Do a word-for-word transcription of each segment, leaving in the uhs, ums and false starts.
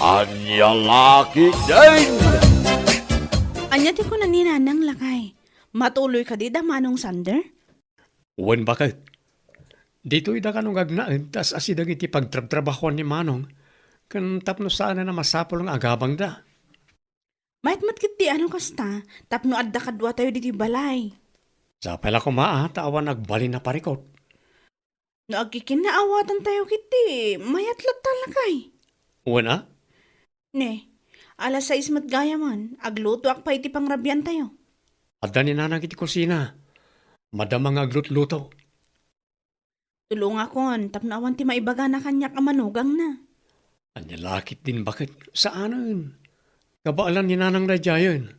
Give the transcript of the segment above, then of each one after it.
Ania la ketdin? Ania ti kuna ni Nanang, lakay? Matuloy kadi da Manong Sander? Wen, baket. Ditoy da kano nga agnaed ta as-asideg iti pagtrabtrabahoan ni Manong, ken tapno saanen a masapul nga agabangda. Mayat met ketdi a no kasta, tapno adda kaduatayo ditoy balay. Sapay la koma a ta awan agbalin a parikut. No agkikinnaawatan tayo ketdi, mayat latta, lakay. Wen a? Ne, alas sais met gayamen, aglutoak pay iti pangrabian tayo. Adda ni Nanang iti kusina. Madama nga aglutluto. Tulongakon tapno awan ti maibagana kaniak a manugangna. Ania la ketdin, baket? Saanen. Kabaelan ni Nanang daydiayen.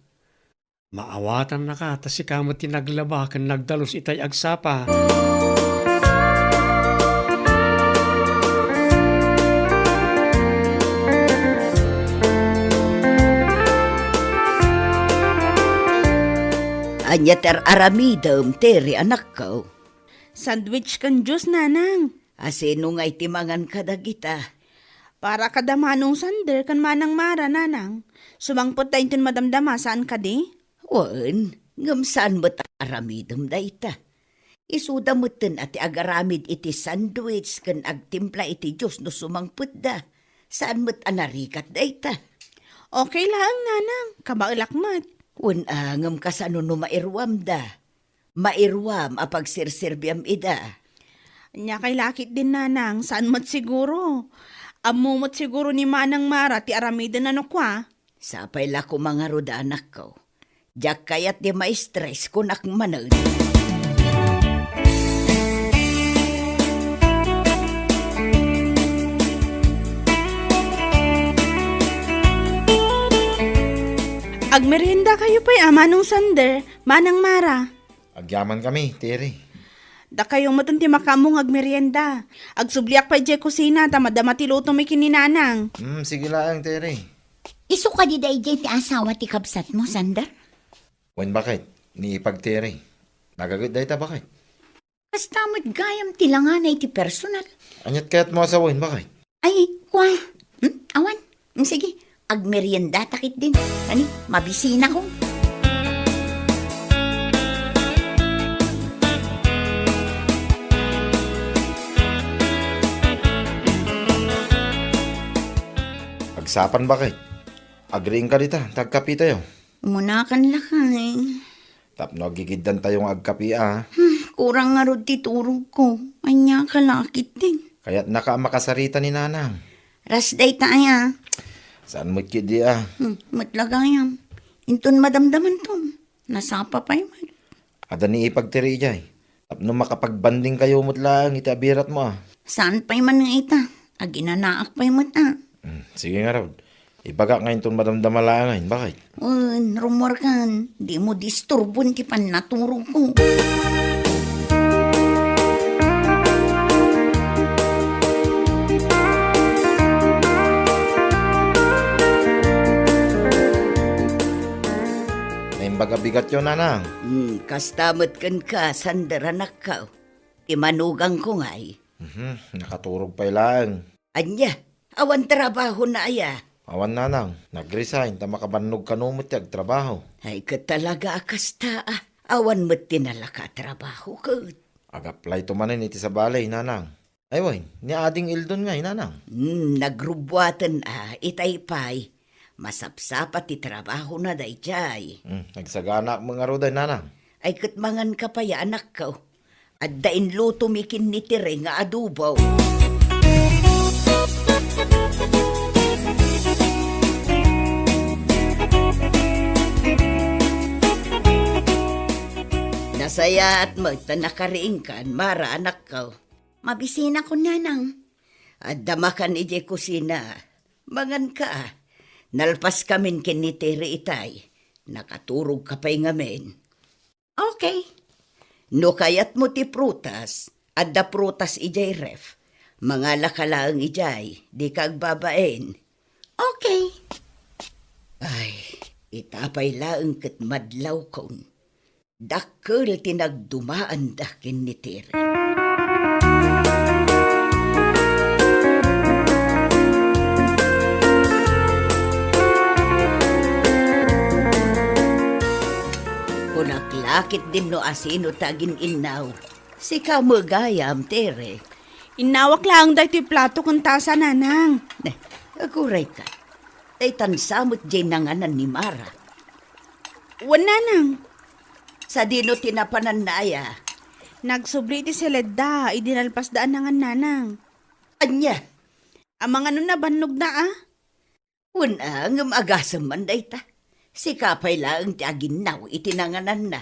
Maawatannaka ta sika met ti naglaba ken nagdalus itay agsapa. Ania ti ar-aramidem, Tere, anakko? Sandwich ken juice, Nanang. A, sino ngay ti mangan kadagita? Para kada Manong Sander ken Manang Mara, Nanang. Sumangpet ta inton madamdama, saan kadi? Wen, ngem saan met a aramidem dayta. Isuda metten a ti agaramid iti sandwich ken agtimpla iti juice no sumangpetda. Saan met a narigat dayta. Okay laeng, Nanang. Kabaelak met. Wen a, ngem kasano no mairuamda? Mairuam a pagserserbiam ida. Ania kay la ketdin, Nanang, saan met siguro. Ammo met siguro ni Manang Mara ti aramiden a no kua. Sapay la koma ngarud, anakko. Diak kayat ti ma-stress, kunak manen. Agmerienda kayo pay a, Manong Sander, Manang Mara. Agyamankami, Tere. Dakayo met ti makaammo nga agmerienda. Agsubliak pay idiay kusina ta madama ti lutomi ken ni Nanang. Hmm, sige laeng, Tere. Isu kadi daydiay ti asawa ti kabsatmo, Sander? Wen, baket, ni Ipag, Tere. Nagaget dayta, baket. Kasta met gayam ti langana iti personal. Aniat kayatmo a sawen, baket? Ay, kua. Hmm? Awan. Hmm, sige, agmeriendata ketdin. Ani, mabisinako. Agsapan, baket. Agriingka dita, ta agkapitayo. Umunakan, lakay. Tapno agigiddantayo nga agkapi a. Hmm, kurang ngarud ti turogko. Ania ka la ketdin? Kayatnaka a makasarita ni Nanang. Ras dayta aya. Saan met ketdi a? Hmm, met la gayam. Inton madamdamanton, nasapa pay met. Adda ni Ipag, Tere, idiay. Tapno makapagbandingkayo met laeng iti abiratmo a. Saan pay man nga ita? Aginanaak pay met a. Hmm, sige ngarud. Ibagak nga inton madamdama laengen, baket? Wen, rummuarkan. Dimo disturbon ti pannaturogko. Naimbag a bigatyo, Nanang. Hmm, kasta met kenka, Sander, anakko. Ti manugangko ngay. Mhm, nakaturog pay laeng. Ania? Awan trabahona aya? Awan, Nanang. Nag-resign ta makabannog kano met ti agtrabaho. Ay, ket talaga a kasta a. Awan met ti nalaka a trabaho ket. Ag-applyto manen iti sabali, Nanang. Ay, wen, ni Ading Eldon ngay, Nanang. Hmm, nagrubbuaten a, itay pay. Masapsapa ti trabahona daydiay. Hmm, nagsaganaak met ngarud, Nanang. Ay, ket manganka pay a, anakko. Adda inlutomi ken ni Tere nga adobo. Nasayaat met ta nakariingkan, Mara, anakko. Mabisinakon, Nanang. Adda makan idiay kusina. Manganka. Nalpaskamin ken ni Tere itay. Nakaturogka pay ngamin. Okay. No kayatmo ti prutas, adda prutas idiay ref. Mangalaka laeng idiay, dika agbabain. Okay. Ay, ita pay laeng ket madlawkon. Dakkel ti nagdumaanda ken ni Tere. Akitdin no asino ti agin-innaw. Sika met gayam, Tere. Innawak laeng daytoy plato ken tasa, Nanang. Ne, agurayka. Daytan sa met diay nanganan ni Mara. Wen, Nanang. Sadino ti napananna aya? Nagsubli iti Seledda idi nalpasda a nangan, Nanang. Ania? Amangan no nabannogda a? Wen a, ngem agasem man dayta. Sika pay laeng ti aginnaw iti nangananna.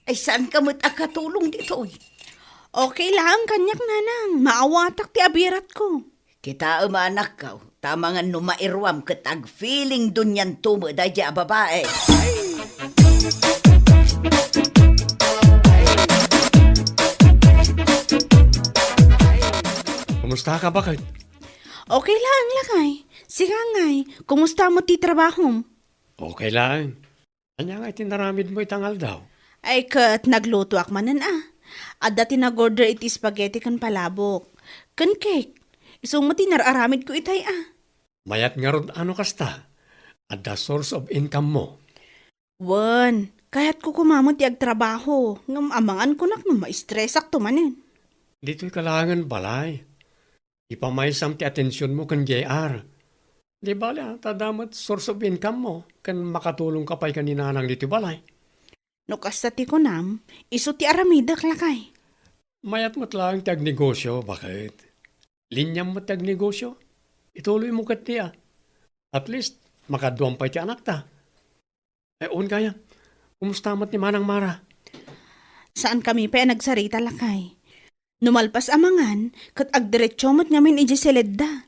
Ay, saanka met a katulong ditoy? Okay laeng kaniak, Nanang. Maawatak ti abiratko. Kitaem a, anakko, ta amangan no mairuam ket agfeeling dunianto met daydiay a babai. Kumustaka, baket? Okay laeng, lakay. Sika ngay, kumusta met ti trabahom? Okay laeng. Ania ngay ti naramidmo ita nga aldaw? Ay, ket naglutoak manen a. Adda ti nag-order iti spaghetti ken palabok. Ken cake. Isu met ti nar-aramidko itay a. Mayat ngarud a no kasta. Adda source of income mo. Wen, kayatko koma met ti agtrabaho, ngem amangan kunak no maistresakto manen. Ditoyka laengen balay. Ipamaysam ti atensionmo ken J R. Di bale a, ta adda met source of income mo, ken makatulongka pay ken ni Nanang ditoy balay. No kasta ti kunam, isu ti aramidek, lakay. Mayat met laeng ti agnegosio, baket? Liniam met ti agnegosio. Ituloymo ketdi a. At least, makaduam pay ti anakta. Eh, wen gayam. Kumusta met ni Manang Mara? Saankami pay a nagsarita, lakay. No malpas a mangan, ket agdiretso met ngamin idiay Seledda.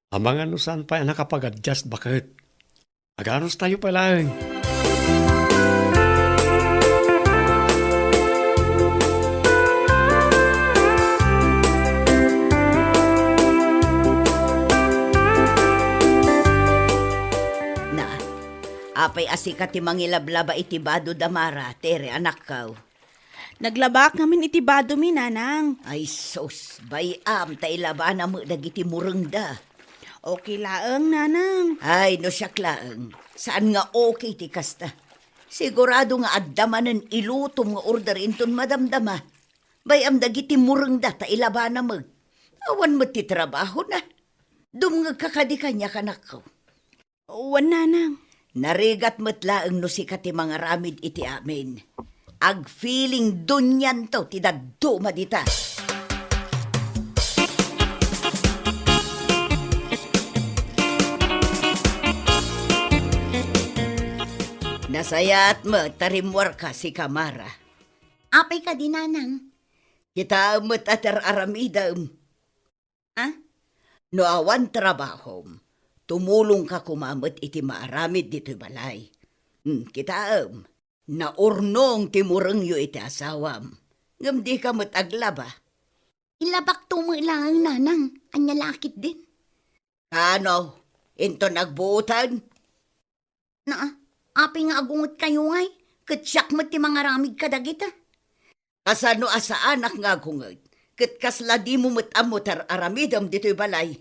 Amangan no saan pay a nakapag-adjust, baket? Aganustayo pay laeng. Na, apay a sika ti mangilablaba iti bado da Mara, Tere, anakko? Naglabaak ngamin iti badomi, Nanang. Ay sus, bay-am ta ilabana met dagiti murengda. Okay laeng, Nanang. Ay, no siak laeng, saan nga okay ti kasta. Sigurado nga adda manen ilutom nga order inton madamdama. Bay-am dagiti murengda ta ilabana met. Awan met ti trabahona. Dumngegka kadi kaniak, anakko. Wen, Nanang. Narigat met laeng no sika ti mangaramid iti amin. Agfeeling dunianto ti dadduma dita. Nasayaat met ta rimmuarka, sika Mara. Apay kadi, Nanang? Kitaem met a ti ar-aramidem. A? No awan trabahom, tumulongka koma met iti maaramid ditoy balay. Hmm, kitaem, naurnong ti murengyo iti asawam, ngem dika met aglaba. Ilabakto met laeng, Nanang. Ania la ketdin? Kano, inton agbuoten? Naa, apay nga agungetkayo ngay, ket siak met ti mangaramid kadagita. Kasano a saanak nga agunget, ket kasla dimo met ammo ti ar-aramidem ditoy balay?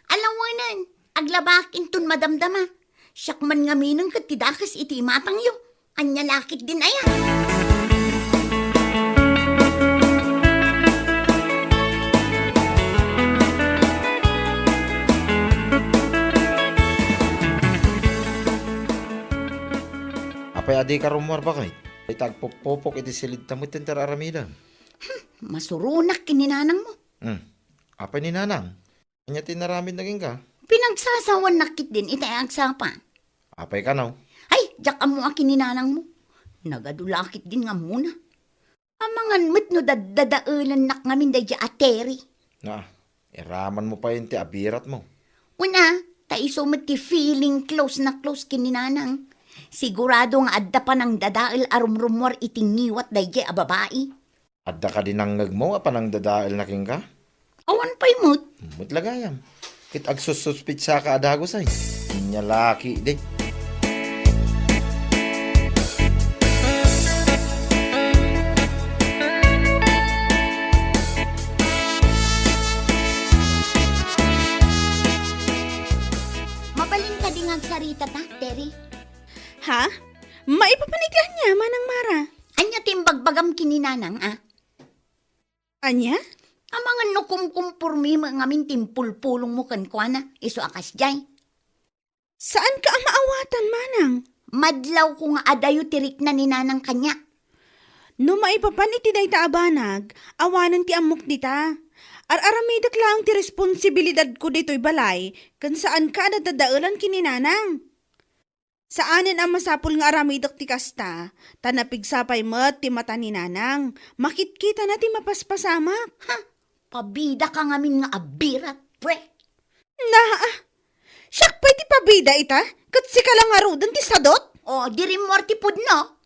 Alawenen, aglabaak inton madamdama. Siak man ngaminen ket ti dakes iti imatangyo. Ania la ketdin aya? Apay a dika rummuar, baket? Ita agpupupok iti Seledda met ti ar-aramidem. Hmm, masuronak ken ni nanangmo. Hmm. Apay ni nanang? Ania ti inaramidna kenka? Pinagsasawannak ketdin itay agsapa. Apay kano? Ay, diak ammo a ken ni nanangmo. Nagadu la ketdin nga ammona. Amangan met no daddadaelennak ngamin daydiay a Terry. Na, iramanmo pay ti abiratmo. Una, ta isu met ti feeling close na close ken ni nanang. Sigurado nga adda panangdadael a rumrummuar iti ngiwat daydiay a babai. Adda kadi nangngegmo a panangdadaelna kenka? Awan pay met. Met la gayam. Ket agsussuspitsaka a dagus ay. Ania la ketdi. Mabalin kadi nga agsarita ta, Terry? Ha? Maipapan iti ania, Manang Mara? Ania ti imbagbagam ken ni Nanang, a? Ania? Amangan no kumkumpormi met ngamin ti impulpulongmo kenkuana, isu a kasdiay. Saanka a maawatan, manang. Madlawko nga adayo ti rikna ni Nanang kaniak. No maipapan iti dayta a banag, awanen ti ammok dita. Ar-aramidek laeng ti responsibilidadko ditoy balay, ken saanka a dadadaelan ken ni Nanang. Saanen a masapul nga aramidek ti kasta, ta napigsa pay met ti mata ni Nanang. Makitkitana ti mapaspasamak. Ha? Pabidaka ngamin nga abirat, pwe. Naa, siak pay ti pabida ita, ket sika la ngaruden ti sadot? O, di rimmuar ti pudno.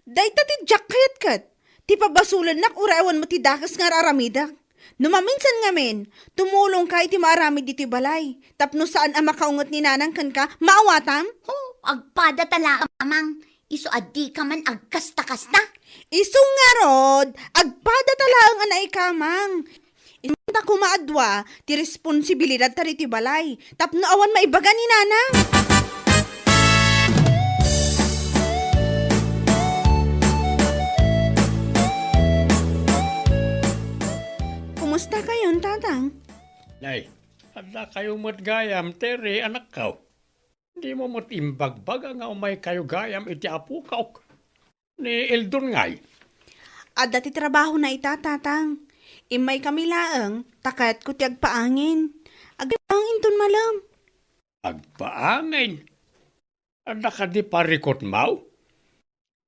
Dayta ti diak kayat ket, ti pabasolennak uray awan met ti dakes nga ar-aramidek. No maminsan ngamin, tumulongka iti maaramid ditoy balay, tapno saan a makaunget ni Nanang kenka, maawatam? Ho, agpada ta laeng, Amang. Isu a dika man agkasta-kasta? Isu ngarud, agpada ta laeng a naikamang. Inta koma a dua ti responsibilidadta ditoy balay, tapno awan maibaga ni Nanang. Kumusta kayon, Tatang? Nay, adda kayo met gayam, Tere, anakko. Dimo met imbagbaga nga umay kayo gayam iti apokaw, ni Eldon ngay? Adda ti trabahona ita, Tatang. Immay kami laeng, ta kayatko ti agpaangin. Agpaangin ton malem. Agpaangin? Adda kadi parikutmaw?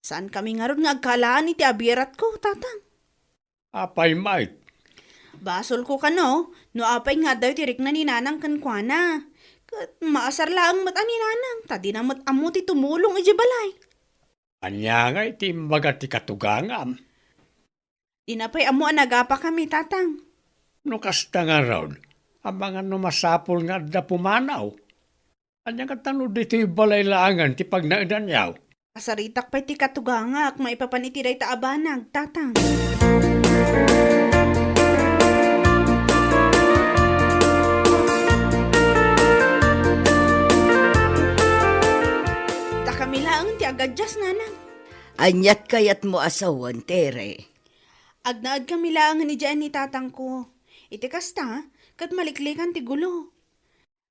Saan kami ngarud nga agkalaan iti abiratko, Tatang? Apay met? Basolko kano, no apay nga addayo ti rikna ni Nanang kenkuana. Ket maasar laeng met a ni Nanang, ta dina met ammo ti tumulong idiay balay. Ania ngay ti imbaga ti katugangam? Dina pay ammo a nagapakami, Tatang. No kasta ngarud, amangan no masapul nga adda pumanaw. Ania ngata no ditoy balay laengen ti pagnaedanyo? Kasaritak pay ti katugangak maipapan iti dayta a banag, Tatang. Ta kami laeng ti agadias, Nanang. Aniat kayatmo a sawen, Tere? Agnaed kami laengen idiay ni tatangko. Iti kasta, ket maliklikan ti gulo.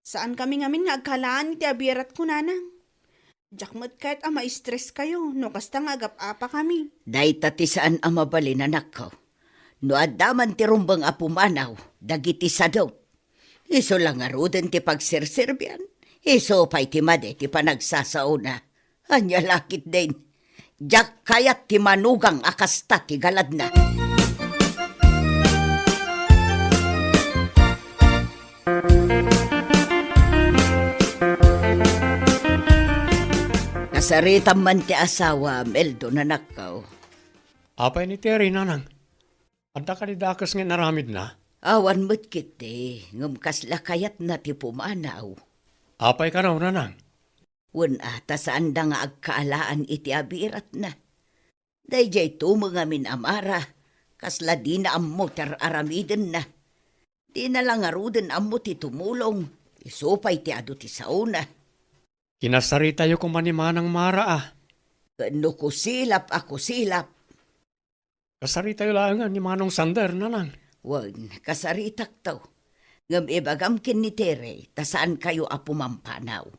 Saan kami ngamin nga agkalaan iti abiratko, Nanang. Diak met kayat a ma-stress kayo no kasta nga agap-apa kami. Dayta ti saan a mabalin, anakko. No adda man ti rumbeng a pumanaw dagiti sadop, isu la ngaruden ti pagserserbian, isu pay ti madi ti panagsasaona. Ania la ketdin? Diak kayat ti manugang a kasta ti galadna. Nasaritam man ti asawam, Eldon, anakko. Apay ni Tere, Nanang? Adda kadi dakes nga inaramidna? Awan met ketdi, ngem kasla kayatna ti pumanaw. Apay kano, Nanang? Wen a, ta saanda nga agkaalaan iti abiratna. Daydiay tumeng amin a Mara, kasla dina ammo ti ar-aramidenna. Dina la ngaruden ammo ti tumulong, isu pay ti adu ti saona. Kinasaritayo koma ni Manang Mara, a. Ken no kusilap a kusilap. Kasaritayo laengen ni Manong Sander, Nanang. Wen, kasaritakto. Ngem ibagam ken ni Tere, ta saankayo a pumampanaw.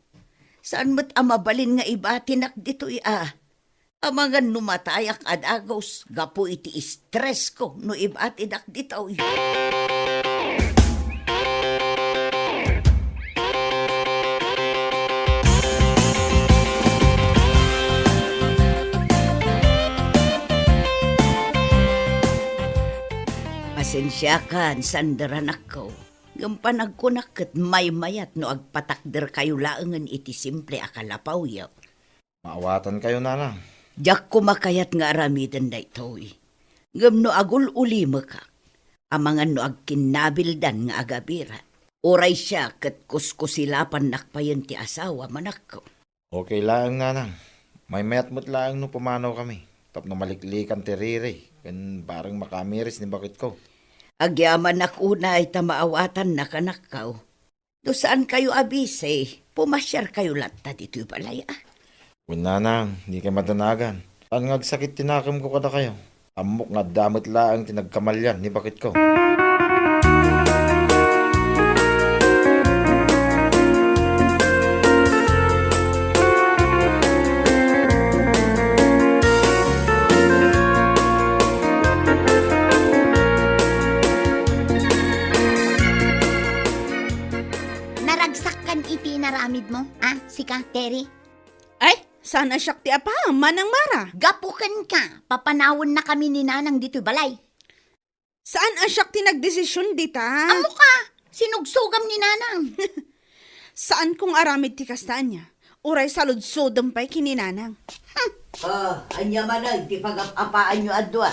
Saan met a mabalin nga ibatinak ditoy a. Amangan no matayak a dagus gapu iti stress ko no ibatidak ditoy. Pasensiakan, Sander, anakko. Ngem panagkunak ket maymayat no agpatakderkayo laengen iti simple a kalapawyo. Maawatankayo, Nanang. Diak koma kayat nga aramiden daytoy. Ngem no agul-ulimekak, amangan no agkinnabildan nga agabirat. Uray siak ket kuskusilapannak payen ti asawam, anakko. Okay laeng, Nanang. Maymayat met laeng no pumanawkami, tapno maliklikan ti riri ken bareng makamiris ni baketko. Agyamanak unay ta maawatannak, anakko. No saankayo a bisi, pumasiarkayo latta ditoy balay, a. Wen, Nanang, dikay madanagan. Saan nga agsakit ti nakemko kadakayo? Ammok nga adda met laeng ti nagkamalian ni baketko. Naragsak kan iti inaramidmo, a, sika, Terry? Ay, saan a siak ti apaam, Manang Mara. Gapu kenka, papanawennakami ni Nanang ditoy balay. Saan a siak ti nagdesision dita? Ammoka, sinugsogam ni Nanang. Saanko nga aramid ti kasta ania. Uray saludsodem pay ken ni Nanang. Ah, ania manen ti pagap-apaanyo a dua?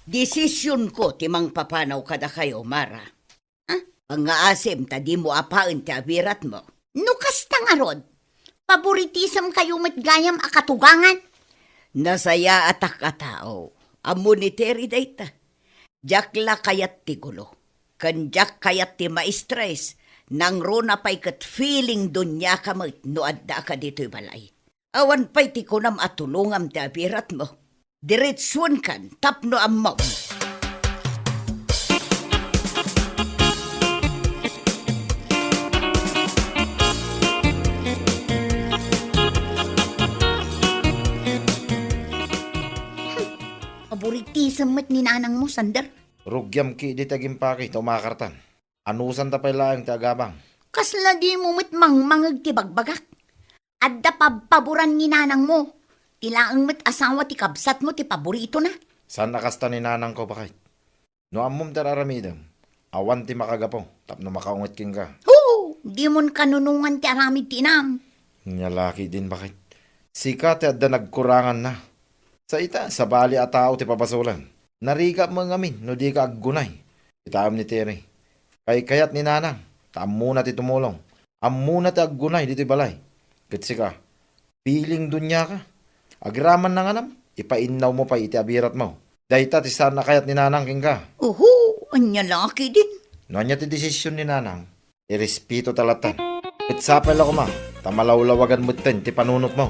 Desisionko ti mangpapanaw kadakayo, Mara. Ah? Pangngaasim ta dimo apaen ti abiratmo. No kasta ngarud, paboritisem kayo met gayam a katugangan. Nasayaatak a tao. Ammo ni Terry dayta. Diak la kayat ti gulo. Ken diak kayat ti maistres. Nangruna pay ket feeling duniaka met no addaaka ditoy balay. Awan pay ti kunam a tulongam ti abiratmo. Diretsuenkan tapno ammom. Paboritisem met ni Nanang mo, Sander. Rugiam ketdi ti agimpaki ta umakartan. Anusanta pay laeng ti agabang. Kasla dimo met mangmangeg ti bagbagak. Adda pabpaboran ni Nanang mo. Ti laeng met asawa ti kabsatmo ti paboritona. Saan a kasta ni Nanangko, baket. No ammom ti ar-aramidem, awan ti makagapu tapno makaunget kenka. Hoo! Dimon kanunongan ti aramid ti inam. Nia la ketdin, baket. Sika ti adda nagkuranganna. Sa ita, sabali a tao ti pabasolem. Narigap met ngamin no dika aggunay. Kitaem ni Terry. Kaykayat ni Nanang, ta ammona ti tumulong. Ammona ti aggunay ditoy balay. Ket sika, feeling duniaka. Agraman na nganam, ipainnawmo pay iti abiratmo. Dayta ti saan a kayat ni Nanang kenka. Oho, ania la ketdin. No ania ti desisyon ni Nanang, irespeto ta latta. Ket sapay la koma, ta malawlawagan metten ti panunotmo.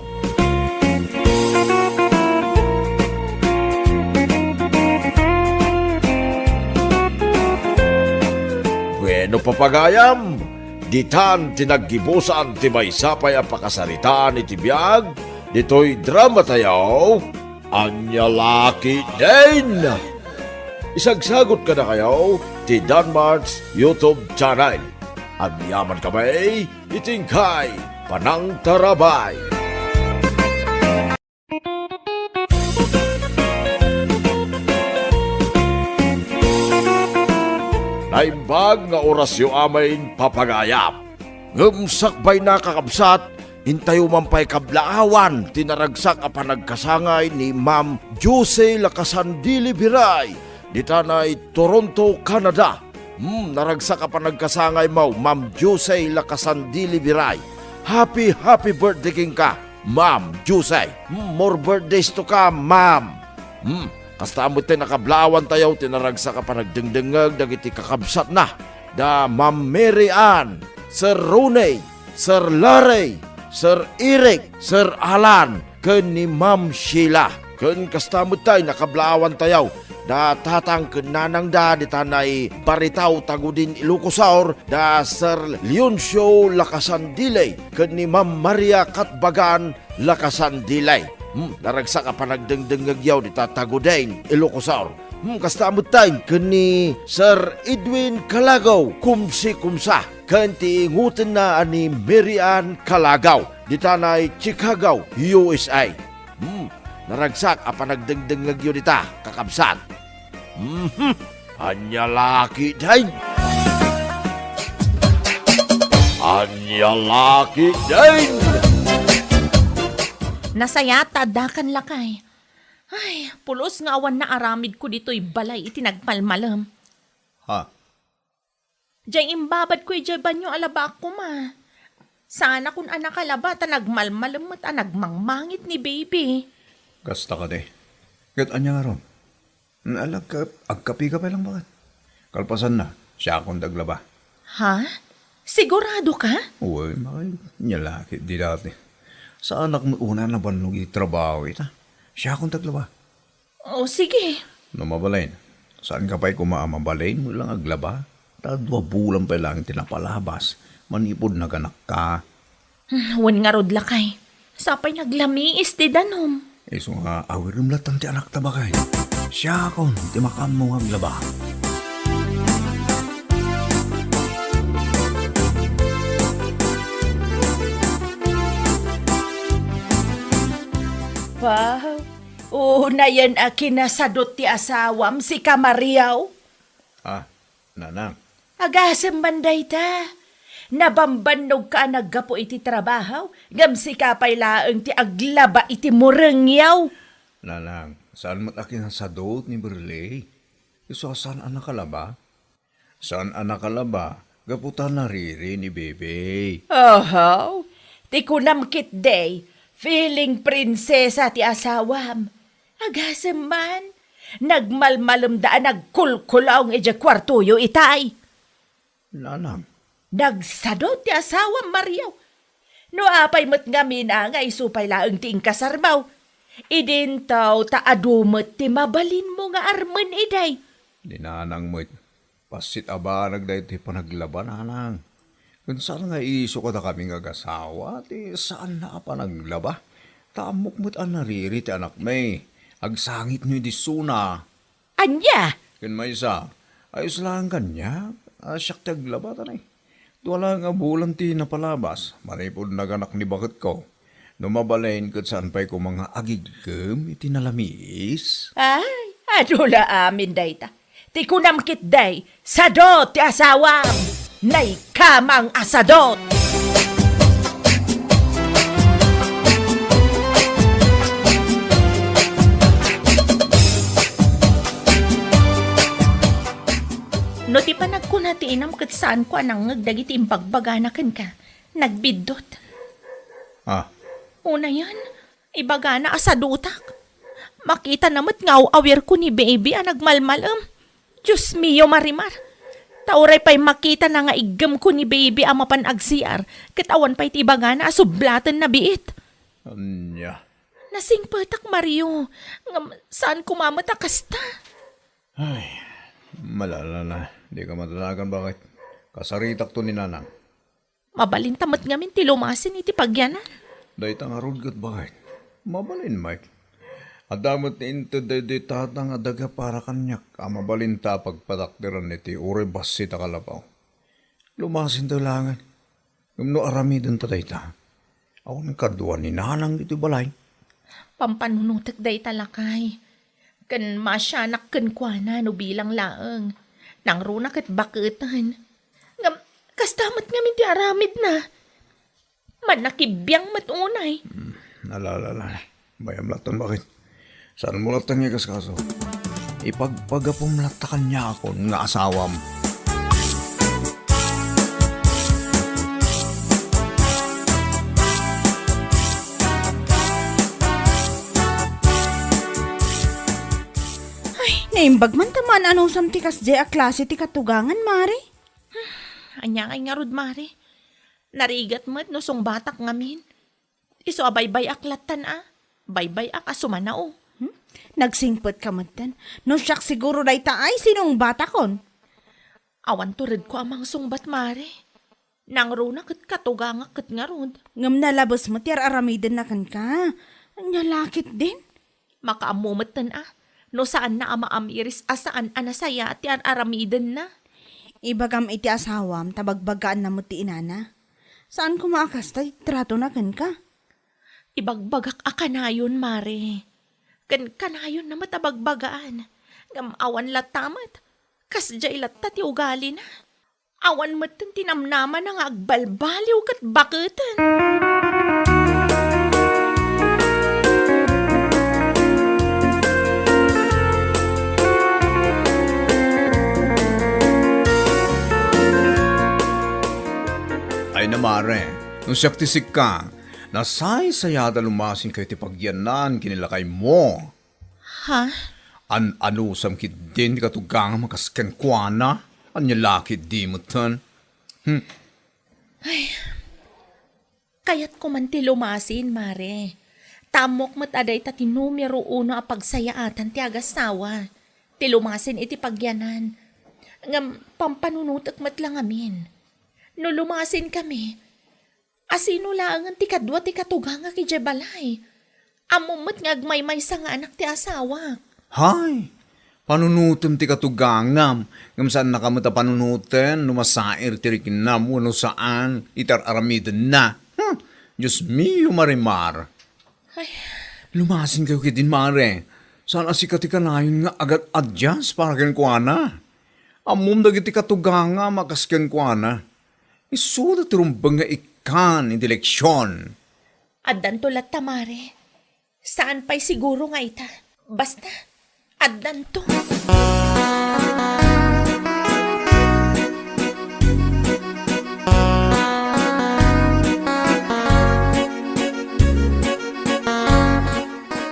Bueno, papagayam, ditan ti naggibusan ti maysa pay a pakasaritaan iti biag ditoy drama tayo. Ania la ketdin? Isagsagot kadakayo ti Danmart's YouTube channel. Agyaman kami iti inkay panangtarabay. Naimbag nga orasyo amin, papagayam. Ngem sakbay na, kakabsat, intayo man pay kablaawan ti naragsak a panagkasangay ni Ma'am Jose Lacasandile Biray, ditanay Toronto, Canada. Hmm, naragsak a panagkasangay mo, Ma'am Jose Lacasandile Biray. Happy, happy birthday kenka, Ma'am Jose. Hmm, more birthdays to come, Ma'am. Hmm, kasta met ti nakablaawan tayo ti naragsak a panagdengdengngeg dagiti kakabsatna, da Ma'am Mary Ann, Sir Ronnie, Sir Larry, Sir Eric, Sir Alan, ken ni Ma'am Sheila. Ken kasta met tay nakablaawan tayo da tatang ken nanangda ditanay Baritaw, Tagudin, Ilocos Sur, da Sir Leoncio Lacasandile ken ni Ma'am Maria Katbagan Lacasandile. Hmm, naragsak a panagdengdengngegyo dita Tagudin, Ilocos Sur. Hmm, kasta met tay ken ni Sir Edwin Calagaw, kumsi kumsa, ken ti ingutenna a ni Mary Ann Calagaw, ditanay Chicago, U S A. Hmm, naragsak a panagdengdengngegyo dita, kakabsat. Mhm. Ania la ketdin? Ania la ketdin? Nasayaat ta addakan, lakay. Ay, pulos nga awan naaramidko ditoy balay iti nagmalmalem. Ha? Diay imbabadko idiay banio a labaak koma. Saanakon a nakalaba ta nagmalmalem met a nagmangmangit ni baby. Kasta kadi. Ket ania ngarud? Agka-, agkapika pay lang, baket. Kalpasanna, siakon ti aglaba. Ha? Sigurado ka? Uy, makay, nia la ketdi dati. Saanak met unay a nabannog iti trabaho ita. Siakon ti aglaba. O, sige. No mabalin, saanka pay koma a mabalin met lang aglaba? Ta dua bulan pay laeng ti napalabas, manipud naganakka. Hmm, wen ngarud, lakay. Sapay naglamiis ti danum. Isu nga awirem latta ti anakta, baket. Siakon ti makaammo nga aglaba. Wow! Unayen a kinasadot ti asawam, sika, Mario. Ah, Nanang. Agasem man dayta. Nabambannogka a naggapu iti trabaho, ngem sika pay laeng ti aglaba iti murengyo. Nanang, saan met a kinasadot ni Berley? Isu a saan a nakalaba? Saan a nakalaba, gapu ta nariri ni Bebe. Oho, ti kunam ketdi, feeling prinsesa ti asawam. Agasem man, nagmalmalemda a nagkulkulaong idiay kuartoyo itay. Nanang. Nagsado ti asawam, Mario. No apay met ngamin a nga isu pay laeng ti inkasarmo, idinto ta adu met ti mabalinmo nga armen idi. Ni Nanang met, bassit a banag daytoy panaglaba, Nanang. Ken saan nga isu kadakami nga agasawa ti saanna a panaglaba? Ta ammok met a nariri ti anakmi. Agsangitno idi isuna. Ania? Ken maysa, ayos laeng kaniak a siak ti aglaba, ta nay, dua laeng a bulan ti napalabas, manipud naganak ni baketko. No mabalin ket saan pay koma nga agigem iti nalamiis. Ay, adu la amin dayta. Ti kunam ketdi, sadot ti asawam. Naikamang a sadot. No ti panagkuna ti inam ket saanko a nangngeg dagiti imbagbagana kenka, nagbiddut. Ah. Unayen, ibagana a sadotak. Makitana met nga aw-awirko ni Baby a nagmalmalem. Dios mio, Marimar. Ta uray pay makitana nga iggemko ni Baby a mapan agsiar, ket awan pay ti ibagana a sublatenna biit. Ania? Nasingpetak, Mario. Ngem saan koma met a kasta. Ay, malala na. Dika madanagan, baket. Kasaritakto ni Nanang. Mabalinta met ngamin ti lumasin iti pagyanan. Dayta ngarud ket baket. Mabalin, Mike. Adda met ni inted daydi tata nga daga para kaniak a mabalinta a pagpatakderan iti uray bassit a kalabaw. Lumasinta laengen. Ngem no aramidenta dayta, awan kadua ni Nanang iti balay. Pampanunotek dayta, lakay. Ken maasianak kenkuana no bilang laeng. Nangruna ket baketen. Ngem, kasta met ngamin ti aramidna. Mannakibiang met unay. Hmm, ala, ala, ala. Bayam latta, baket. Saanmo latta nga ikaskaso? Ipagpagapom latta kaniakon nga asawam. Ay, naimbag man ta maan-anusam ti kasdiay a klase ti katugangan, Mare. Ania ngay ngarud, Mare? Narigat met no sungbatak ngamin. Isu a baybay-ak lattan a. Baybay-ak a sumanao. Hmm? Nagsingpetka metten. No siak siguro dayta ay sinungbatakon. Awan turedko a mangsungbat, Mare. Nangruna ket katugangak ket ngarud. Ngem nalabes met ti ar-aramidenna kenka. Ania la ketdin? Makaammo metten a, no saanna a maamiris a saan a nasayaat ti ar-aramidenna. Ibagam iti asawam ta bagbagaanna met ti inana. Saan koma a kasta ti tratona kenka? Ibagbagak a kanayon, Mare. Ken kanayonna met a bagbagaan. Ngem awan latta met. Kasdiay latta ti ugalina. Awan metten ti namnamana nga agbalbaliw ket baketen. Ay na, Mare, no siak ti sika, nasaysayaat a lumasinkayo ti pagyanan ken ni lakaymo. Ha? An-anusam ketdin ti katugangam a kas kenkuana? Ania la ketdi metten? Hmm. Ay, kayatko man ti lumasin, Mare. Ta ammok met a dayta ti numero uno a pagsayaatan ti agassawa, ti lumasin iti pagyanan. Ngem pampanunotek met la ngamin. No lumasinkami, asino laengen ti kadua ti katugangak idiay balay? Ammom met nga agmaymaysa nga anak ti asawak. Hay! Panunotem ti katugangam, ngem saannaka met a panunoten no masair ti riknam wenno saan iti ar-aramidenna. Hmm! Dios mio, Marimar! Ay. Lumasinkayo ketdin, Mare. Saan a sika ti kanayon nga agad-adyas para kenkuana. Ammom dagiti katugangam a kas kenkuana. Isuda ti rumbeng nga ikkan iti leksion. Addanto latta, Mare. Saan pay siguro nga ita. Basta, addanto.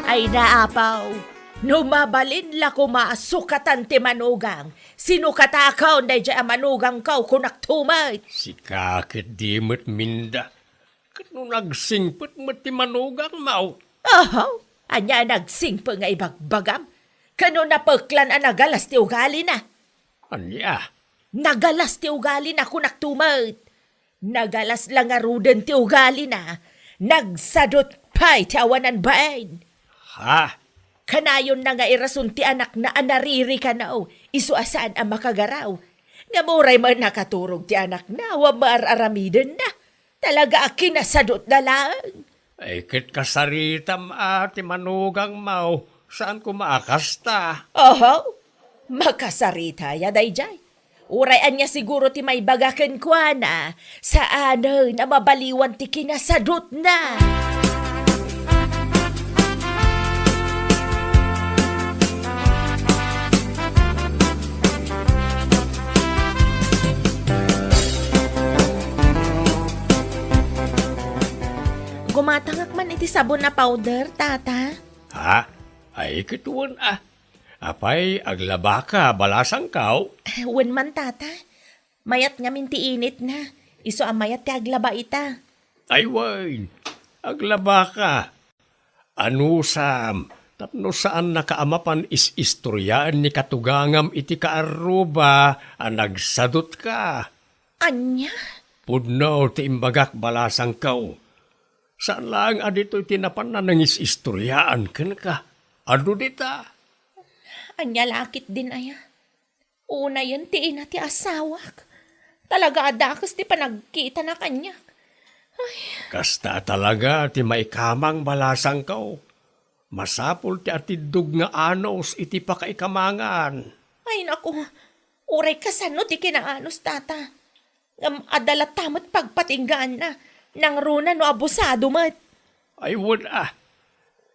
Ay, naapaw, no mabalin la koma a sukatan ti manugang, sinukatakon daydiay a manugangko, kunakto met. Sika ket di met minda. Ket no nagsingpet met ti manugangmo? Oho, ania a nagsingpet nga ibagbagam? Ket no napeklan a nagalas ti ugalina? Ania? Nagalas ti ugalina, kunakto met. Nagalas la ngaruden ti ugalina. Nagsadut pay ti awanan bain. Ha? Kanayonna nga irason ti anakna a naririkano, isu a saan a makagaraw. Ngem uray met nakaturog ti anakna, awan met ar-aramidenna. Talaga a kinasadutna laeng. Ay, ket kasaritam a ti manugangmo, saan koma a kasta? Oho, makasarita ya daydiay. Uray ania siguro ti maibaga kenkuana, saanen a mabaliwan ti kinasadutna. Gumatangak man iti sabon a powder, Tata. Ha? Ay, ket wen a. Apay, aglabaka, balasangko? Wen man, Tata. Mayat ngamin ti initna. Isu a mayat ti aglaba ita. Ay, wen. Aglabaka. Anusam, tapno saannaka a mapan is-istoriaen ni katugangam iti kaarruba a nagsadutka. Ania? Pudno ti imbagak, balasangko. Saan laeng a ditoy ti napanna nangis-istoriaan kenka. Adu dita. Ania la ketdin aya? Unayen ti ina ti asawak. Talaga a dakes ti panagkitana kaniak. Ay. Kasta talaga ti maikamang, balasangko. Masapul ti atiddog nga anus iti pakaikamangan. Ay, naku. Uray kasano ti kinaanus, Tata. Ngem adda latta met pagpatinggaanna. Nangruna no abusado met. Ay, wen a.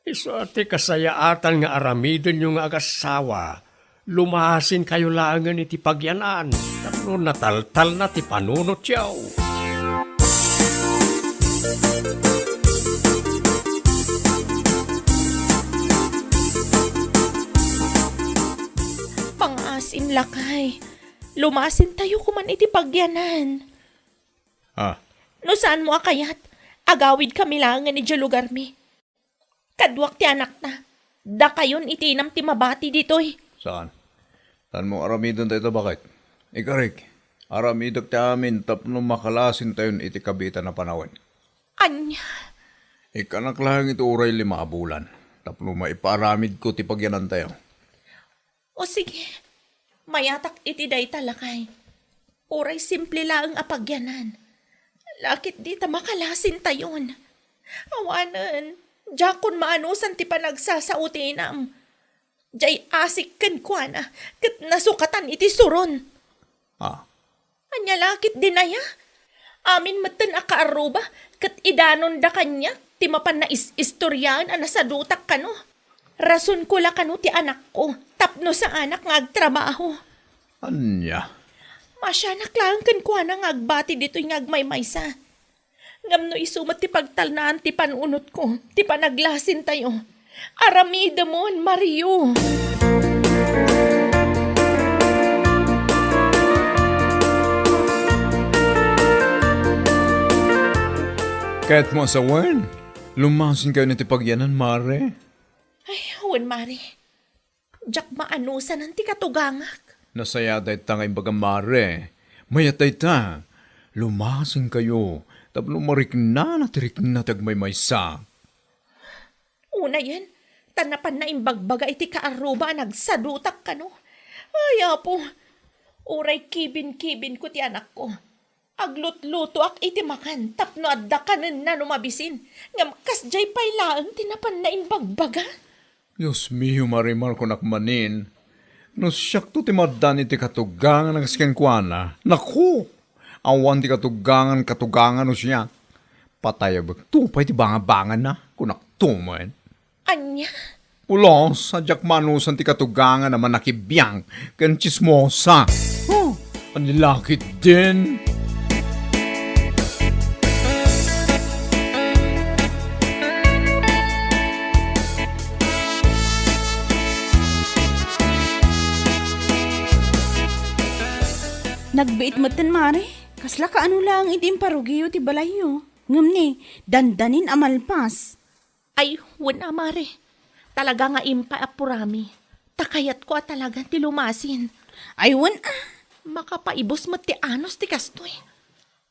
Isu a ti kasayaatan nga aramidenyo nga agassawa, lumasinkayo laengen iti pagyanan tapno nataltalna ti panunotyo. Pangaasim, lakay. Lumasintayo koman iti pagyanan. Ah. No saanmo a kayat, agawidkami laengen idiay lugarmi. Kaduak ti anakta. Dakayon iti inam ti mabati ditoy. Saan? Saanmo aramiden dayta, baket? Ikarik, aramidek ti amin tapno makalasintayon iti kabiitan a panawen. Ania? Ikkanak laeng iti uray lima a bulan tapno maipaaramidko ti pagyanantayo. O sige, mayatak iti dayta, lakay. Uray simple laeng a pagyanan. Lakit dita makalasintayon. Awanen, diakon maanusan ti panagsasao ti inam. Diay asik kenkuana, ket nasukatan iti suron. Ah. Ania la ketdin aya? Amin metten a kaarruba, ket idanonda kaniak ti mapan nais-istoriaen a nasadutak kano. Rasonko la kano ti anakko, tapno saanak nga agtrabaho. Ania? Masianak laeng kenkuana nga agbati ditoy nga agmaymaysa. Ngem no isu met ti pagtalnaan ti panunotko, ti panaglasintayo, aramidemon, Mario. Ket mo sawen, Lumasinkayon iti pagyanan, Mare? Ay, wen, Mare. Diak maanusanan ti katugangak. Nasayaat dayta nga imbagam, Mare. Mayat dayta. Lumasinkayo tapno mariknana ti rikna ti agmaymaysa. Unayen, ta napanna imbagbaga iti kaarruba a nagsadutak kano. Ay, Apo, uray kibinkibinko ti anakko. Aglutlutoak iti makan tapno adda kanenna no mabisin, ngem kasdiay pay laeng ti napanna imbagbaga. Dios mio, Marimar, kunak manin, no siakto ti maaddan iti katugangan a kas kenkuana, naku, awan ti katugangan, katugangan no siak. Patayabekto pay ti bangabanganna, kunakto met. Ania? Pulos, a diak maanusan ti katugangan a mannakibiang ken tsismosa. Oh, ania la ketdin? Nagbiit metten, Mare. Kasla kaano laeng iti imparugiyo ti balayyo. Ngem ni, dandanin a malpas. Ay, wen a, Mare. Talaga nga impaapurami. Ta kayatko a talaga ti lumasin. Ay, wen a. Makapaibus met ti anus ti kastoy.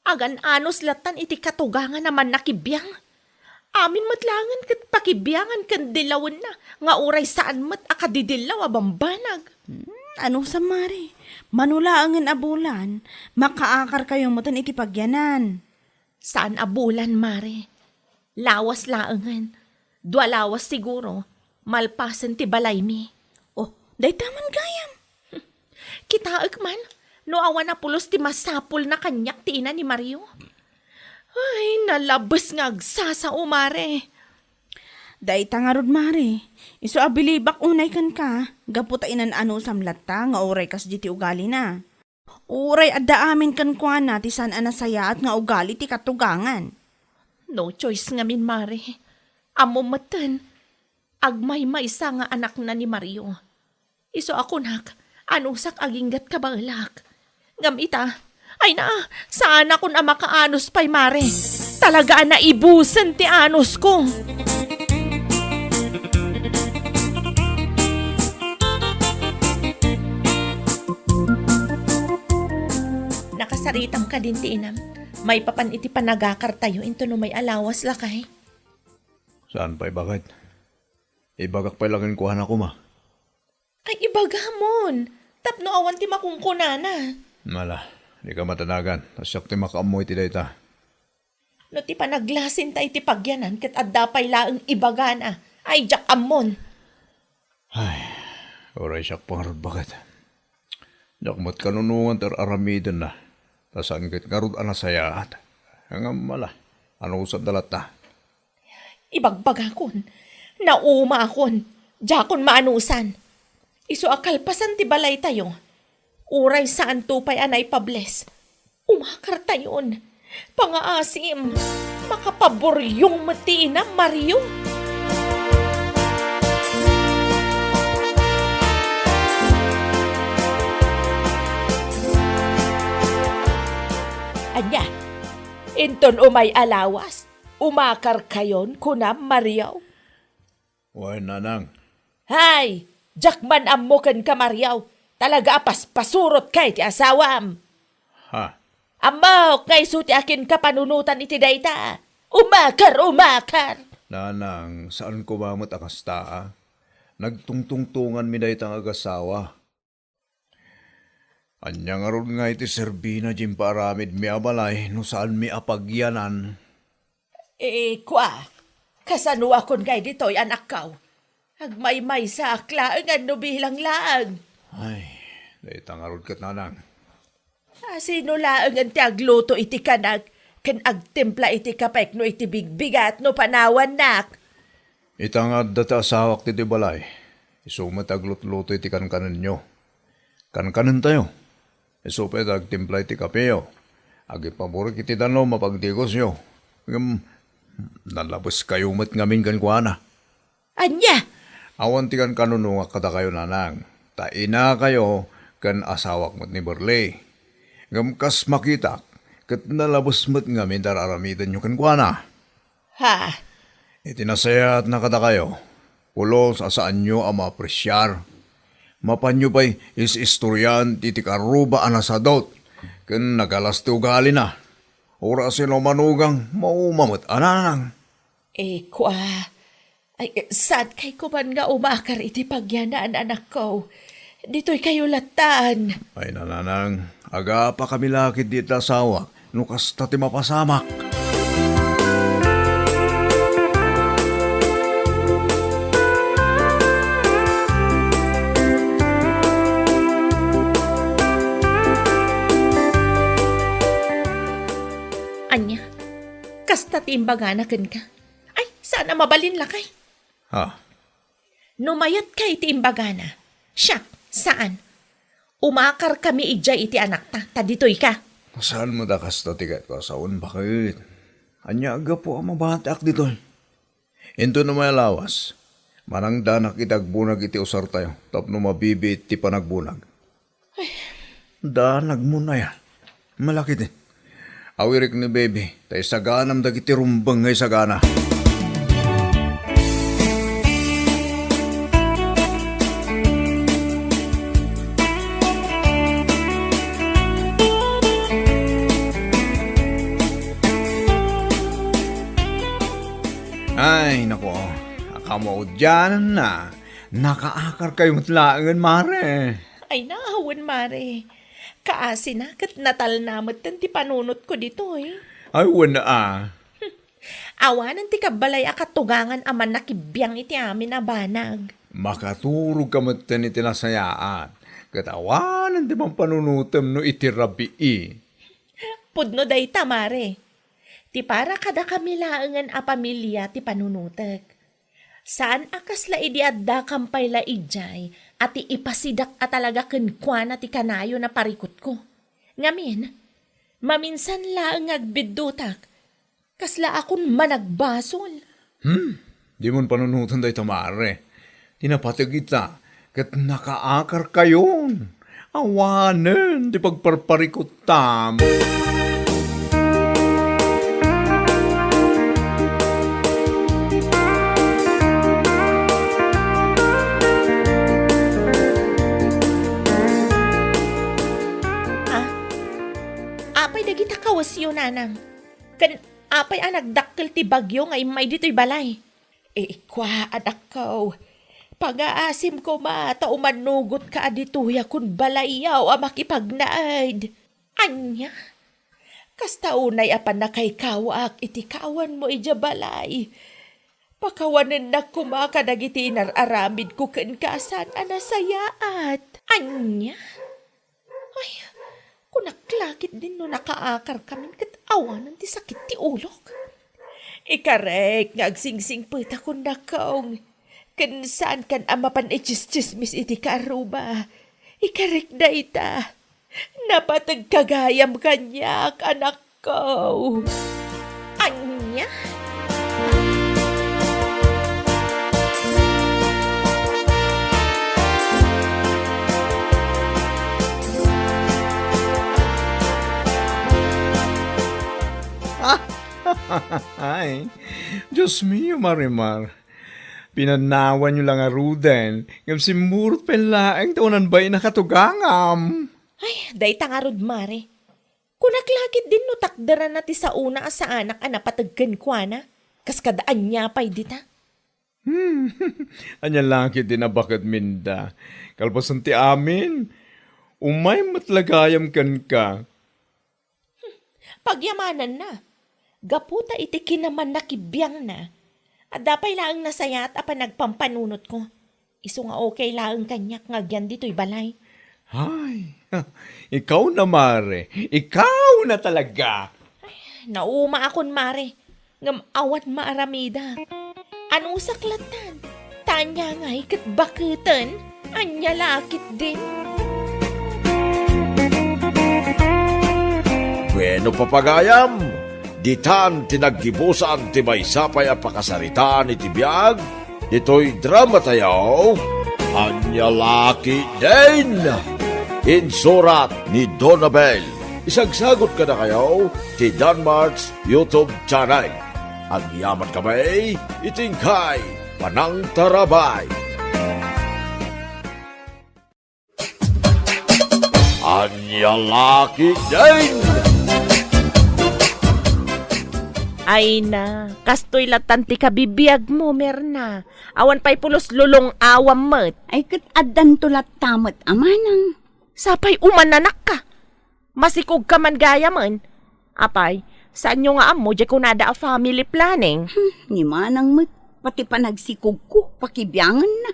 Agan-anus lattan iti katugangan a mannakibiang. Amin met laengen ket pakibiangan ken dillawenna nga uray saan met a kadidillaw a bambanag. Hmm, anusam, Mare? Mano laengen a bulan, makaakarkayo metten iti pagyanan. Saan a bulan, Mare. Lawas laengen. Dua lawas siguro, malpasen ti balaymi. Oh, dayta man gayam. Kitaek man, no awan a pulos ti masapulna kaniak ti ina ni Mario. Ay, nalabes nga agsasao, Mare. Dayta ngarud, Mare. Isu a bilibak unay kenka, gapu ta inan-anusam latta nga uray kasdi ti ugalina. Uray adda amin kenkuana ti saan a nasayaat nga ugali ti katugangan. No choice ngamin, Mare. Ammom metten, agmaymaysa nga anakna ni Mario. Isu a kunak, anusak aginggat kabaelak. Ngem ita, ay na, saanakon a makaanus pay, Mare. Talaga a naibusen ti anusko. Nakasaritam kadin ti inam, maipapan iti panagakartayo inton umay a lawas, lakay. Saan pay baket? Ibagak pay la kenkuana koma. Ay, ibagamon, tapno awan ti makunkunana. Ala, dika madanagan, ta siak ti makaammo iti dayta. No ti panaglasinta iti pagyanan ket adda pay laeng ibagana, ay, diak ammon. Ay, uray siak pay ngarud baket. Diak met kanunongan ti ar-aramidenna, ta saan ket ngarud a nasayaat. Ngem ala, anusanda latta. Ibagbagakon, naumaakon, diakon maanusan. Isu a kalpasan ti balaytayo, uray saanto pay a naipables, umakartayon. Pangaasim, makapaburyong met ti inam, Mario. Ania, inton umay a lawas, umakarkayon, kunam, Mario? Wen, nanang. Hay! Diak man ammo kenka, Mario. Talaga a paspasurotka iti asawam. Ha? Ammok nga isu ti akinka panunotan iti dayta. Umakar, umakar! Nanang, saan koma met a kasta, a? Nagtungtungtonganmi dayta nga agasawa. Ania ngarud nga iti serbina ti impaaramidmi a balay no saanmi a pagyanan? Eh, kua, kasanoakon ngay ditoy, anakko? Agmaymaysaak laeng no bilang laeng. Ay, dayta ngarud ket, nanang. A, sino laengen ti agluto iti kanak ken agtimpla iti kapek no iti bigbigat no panawannak? Ita nga adda ti asawak ditoy balay, isu met ti aglutluto iti kankanenyo. Kankanentayo. Isu pay ti agtimpla iti kapeyo. Agipaburik iti danum a pagdigosyo. Ngem, nalabeskayo met ngamin kenkuana. Ania? Awan ti kankanunongak kadakayo, nanang, ta inakayo ken asawak met ni Berli. Ngem kas makitak, ket nalabes met ngamin ti ar-aramidenyo kenkuana. Ha? Iti nasayaatna kadakayo, pulos a saanyo a maapresiar. Mapanyo pay is-istorian ti, ti karuba a nasadut ken nagalas ti ugalina. Uray sino manugang, mauma met a nanang. Eh, kua. Ay, eh, saankay koma nga umakar iti pagyanan, anakko. Ditoy kayo latan. Ay, nanang, agapa kami lakit di ta asawak, no kasta ti mapasamak. Ania? Kasta ti imbagana kenka? Ay, saan a mabalin lakay? Ha? No mayat ka iti imbagana, siak, saan? Umakar kami idiay iti anakta, ta ditoy ka. Saan met a kasta ti kayatko a sawen, baket? Ania a gapu a mabatiak ditoy? Inton umay a lawas, manangdanak iti agbunag iti usartayo tapno mabibiit ti panagbunag. Ay. Danagmon aya. Malakit, eh. Awirik ni baby, ta isaganam dagiti rumbeng nga isagana. Ay, nako. Akamaudiananna. Nakaakar kayo met laengen, mare. Ay, naawen, mare. Kaasina ket natalna metten ti panunotko ditoy. Ay, wen a. Awanen ti kabbalay a katugangan a mannakibiang iti amin a banag. Makaturogka metten iti nasayaat, ket awanen ti mampanunotem no iti rabii. Pudno dayta, mare. Ti para kadakami laengen a pamilia ti panunotek. Saan a kasla idi addakam pay la idiay a ti ipasidak a talaga kenkuana ti kanayon a parikutko. Ngamin, maminsan laeng nga agbiddutak, kasla akon managbasol. Hmm, dimon panunoten dayta, mare. Ti napateg ita, ket nakaakar kayon. Awanen ti pagparparikuttam. Ah, apay dagita kawesyo, nanang? Ken apay a nagdakkel ti bagyo nga immay ditoy balay? Ikua, anakko, pangaasim koma ta umannugotka a ditoy a kun balayyo a makipagnaed. Ania? Kasta unay a pannakaykawak iti kaawanmo idiay balay. Pakawanennak koma kadagiti inar-aramidko kenka a saan a nasayaat. Ania? Ay, kunak la ketdin no nakaakar kamin ket awanen ti sakit ti ulok. Ikarek nga agsingsingpetakon, dakong. Ken saankan a mapan itsistsismis iti kaarruba. Ikarek dayta. Napategka gayam kaniak, anakko. Ania? Ay, Dios mio, Marimar. Pinanawanyo la ngaruden, ngem simmurot pay laeng ta unanbay nakatugangam. Ay, dayta ngarud, Mare. Kunak la ketdin no takderanna ti saona a saanak a napateg kenkuana. Kas kada ania pay dita? Hmm, ania la ketdin a baket, Minda. Kalpasan ti amin, umay met la gayam kenka. Pagyamananna. Gapu ta iti kinamannakibiangna, adda pay laeng nasayaat a panagpampanunotko. Isu nga okay laeng kaniak nga agyan ditoy balay. Ay, ikaw na, Mare. Ikaw na talaga. Naumaakon, Mare, ngem awan maaramidak. Anusak lattan, ta ania ngay ket baketen, ania la ketdin. Bueno, papagayam, ditan ti naggibusan ti maysa pay a pakasaritaan iti biag ditoy dramatayo, Ania la ketdin. Insurat ni Donabel. Isagsagut kadakayo ti Danmart's YouTube channel. Agyaman kami iti inkay panangtarabay. Ania la ketdin? Ay na, kastoy latan ti kabibiagmo, Merna. Awan pay pulos lulong-awam met. Ay, ket addanto latta met a manang. Sapay umananakka. Masikogka man gayamen. Apay, saanyo nga ammo, diay kunada a family planning? Hmm, ni manang met, pati panagsikogko, pakibianganna.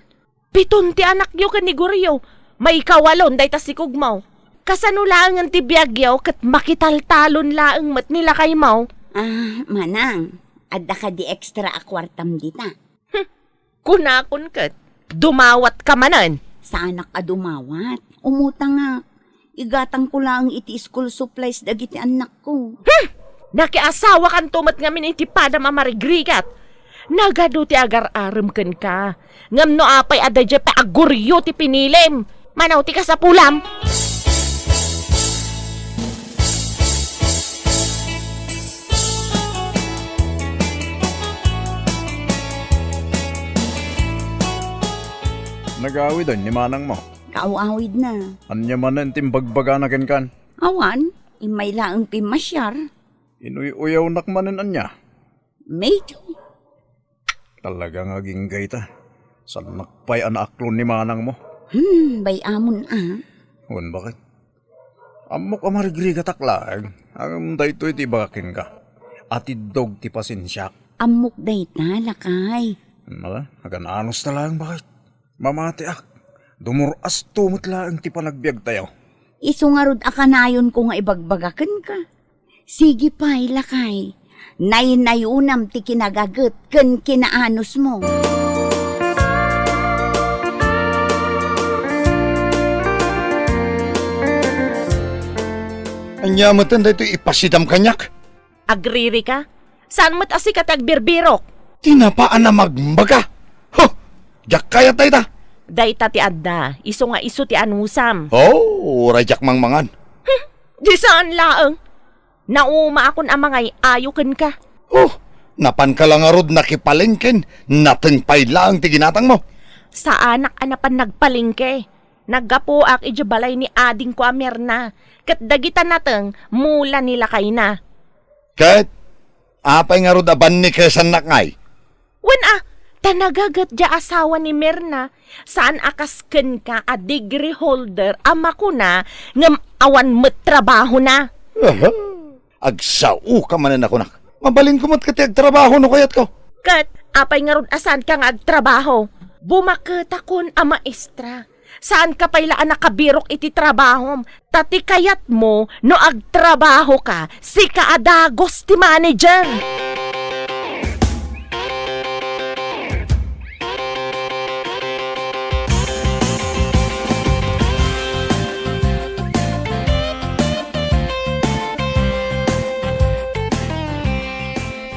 Piton ti anakyo ken ni Goryo. Maikawalon dayta sikogmo. Kasano laengen ti biagyo ket makitaltalon laeng met ni lakaymo? Ah, manang, adda kadi extra a kuartam dita? Hmm, kunakon ket, dumawatka manen. Saanak a dumawat. Umutangak. Igatangko laeng iti school supplies dagiti annakko. Hmm! Nakiasawakanto met ngamin iti padam a marigrigat. Nagadu ti agar-arem kenka. Ngem no apay a daydiay pay a Goryo ti pinilim, mano ti kasapulam? Nagaawiden ni manangmo? Kaaw-awidna. Ania manen ti imbagbagana kenkan? Awan, immay laeng pimmasiar. Inuy-uyawnak manen ania? Medyo. Talaga nga agingga ita. Saannak pay a naaklon ni manangmo. Hmm, bay-amon a. Wen, baket? Ammok a marigrigatak laeng. Ngem daytoy ti ibagak kenka. Atiddog ti pasensiak. Ammok dayta, lakay. Ala, agan-anos ta laeng, baket? Mamatiak. Dumur-asto met laeng ti panagbiagtayo. Isu ngarud a kanayonko nga ibagbaga kenka. Sige pay, lakay. Naynayonam ti kinagaget ken kinaanosmo. Ania meten daytoy ipasidam kaniak? Agririka? Saan met a sika ti agbirbirok? Tinapa a namagmbaga. Huh! Diak kayat dayta. Dayta ti adda, isu nga isu ti anusam. Oh, uray diak mangmangan. Hmm, di saan laeng. Naumaakon a mangay-ayo kenka. Oh, napanka la ngarud nakipalengken, nateng pay laeng ti ginatangmo. Saanak a napan nagpalengke. Naggapuak idiay balay ni adingko a Mirna, ket dagita nateng mula ni lakayna. Ket apay ngarud a bannikesannak ngay? Wen a, ta nagaget diay asawa ni Mirna, saan a kas kenka a degree holder a makuna ngem awan met trabahona. Aha. Agsaoka manen a kunak. Mabalinko met ket ti agtrabaho no kayatko. Ket apay ngarud a saanka nga agtrabaho? Bumaketakon a maestra. Saanka pay la a nakabirok iti trabahom, ta ti kayatmo no agtrabahoka, sika a dagus ti manager.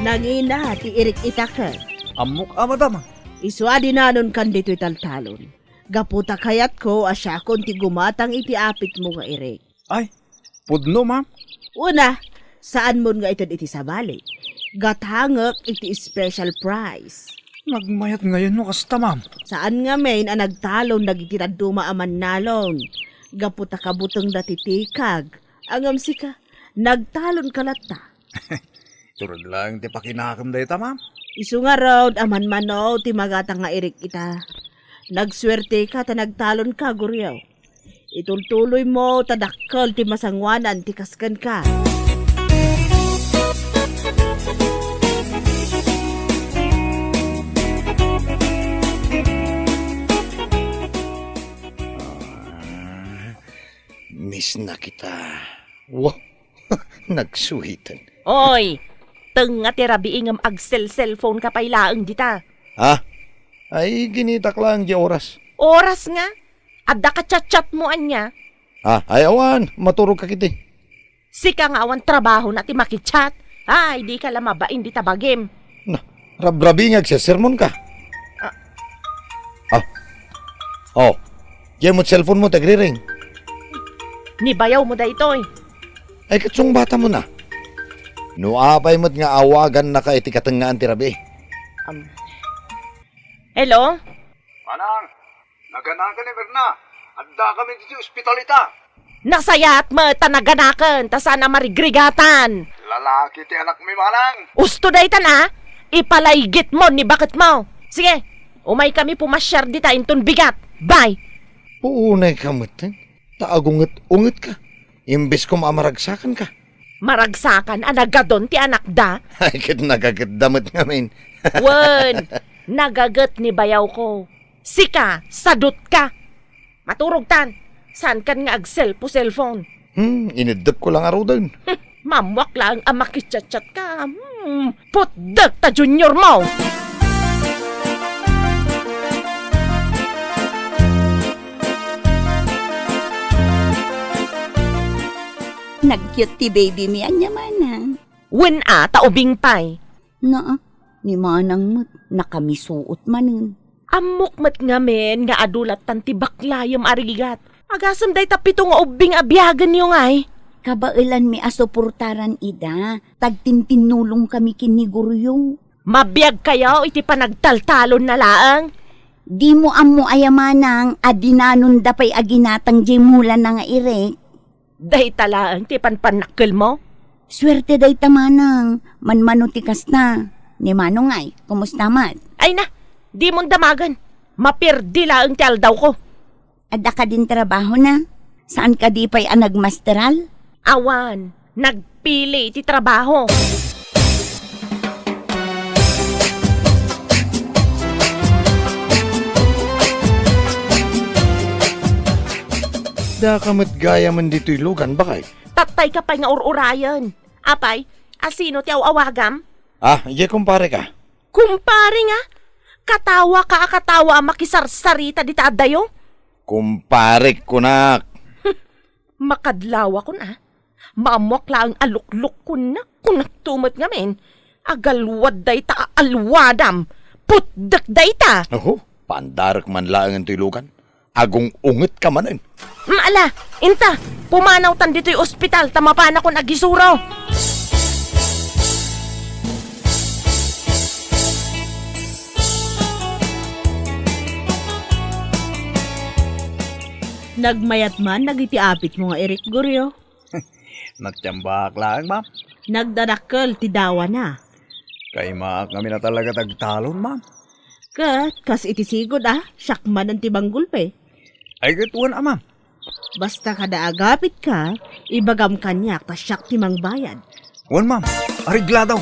Nangina ti irik ita ket. Ammok a, madam. Isu a dinanonkan ditoy taltalon. Gapu ta kayatko a siakon ti gumatang iti apitmo nga irik. Ay, pudno, ma'am? Una, saanmon nga ited iti sabali. Gatangek iti special price. Nagmayat ngayon no kasta, ma'am. Saan ngamin a nagtalon dagiti dadduma a mannalon. Gapu ta kabutengda ti tikag. Ngem sika, nagtalonka latta. Tured laeng ti pakinakem dayta, ma'am. Isu ngarud a manmano ti magatang nga irik ita. Nagsuerteka ta nagtalonka, Goryo. Itultuloymo ta dakkel ti masangoanan ti kas kenka. Ah, miss na kita. Wow, nagsuhiten. Oy, tengnga ti rabii ngem agselselphoneka pay laeng dita. Ha? Ay, ginitak laeng di oras. Oras nga? Adda ka chatchatmo ania? Ah, ay awan, maturogka kiti. Sika nga awan trabahona ti makichat. Ay, dika la mabain dita bagim. Na, rabrabi nga agsesermonka. Ah. Ah. Oh, diay met cellphone mo, tagriring. Ni bayawmo daytoy. Ay, ket sungbatamon a. No apay met nga awagannaka iti katengngaan ti rabii. Am. Hello? Manang, naganakan ni Berna. Addakami iti ospital ita. Nasayaat met ta naganakan, ta saan a marigrigatan. Lalaki ti anakmi, manang. Usto daytan a, ipalaygitmo ni baketmo. Sige, umaykami pumasiar dita inton bigat. Bye. Unay ka met, eh. Ta agunget-ungetka. Imbes koma a maragsakanka. Maragsakan a nagadon ti anakda? Ay, ket nagagetda met ngamin. Wen, nagaget ni bayawko. Sika, sadutka. Maturogtan. Saankan nga agselpo-selpon. Hmm, ineddepko la ngaruden. Hmm, maammoak laeng a makichatchatka. Hmm, putdek ta junior mo. Nag-cute ti baby mi, ania manang? Wen a, ta ubing pay. Naa, ni manang met, nakamisuot manen. Ammok met ngamin nga adu lattan ti baklayem a rigat. Agasem dayta pito nga ubbing a biagenyo ngay. Kabaelanmi a suportaran ida, tagtintinnulongkami ken ni Goryo. Mabiagkayo iti panagtaltalonna laeng. Dimo ammo aya manang a dinanonda pay a ginatang diay mulana nga irek? Dayta laeng ti panpannakkelmo? Suerte dayta manang, manmano ti kasta. Ni manong ay, kumusta met? Ay na, dimon damagen. Maperdi laeng ti aldawko. Adda kadin trabahona? Saan kadi pay a nagmasteral? Awan, nagpili iti trabaho. Daka met gayamen ditoy lugan, bakay? Tattayka pay nga ur-urayen. Apay, asino ti aw-awagam? Ah, idiay kumpareka. Kumpare nga? Katawaka a katawa a makisarsarita dita addayo? Kumparek, kunak. Makadlawakon a. Maammoak laeng a luklukkonna, kunakto met ngamin. Agalwad dayta a alwadam. Putdek dayta. Oho, pandarek man laengen toy lugan. Agung-ungetka manen. Ala, inta, pumanawtan ditoy ospital ta mapanakon agisuro. Nagmayat man dagiti apitmo nga irek, Goryo? Natiambaak laeng, ma'am. Nagdadakkel ti dawana. Kaimaak ngamin a talaga ti agtalon, ma'am. Ket kas iti sigud a, siak manen ti manggulpi. Ay, ket wen a, ma'am. Basta kada agapitka, ibagam kaniak ta siak ti mangbayad. Wen, ma'am. Areglado.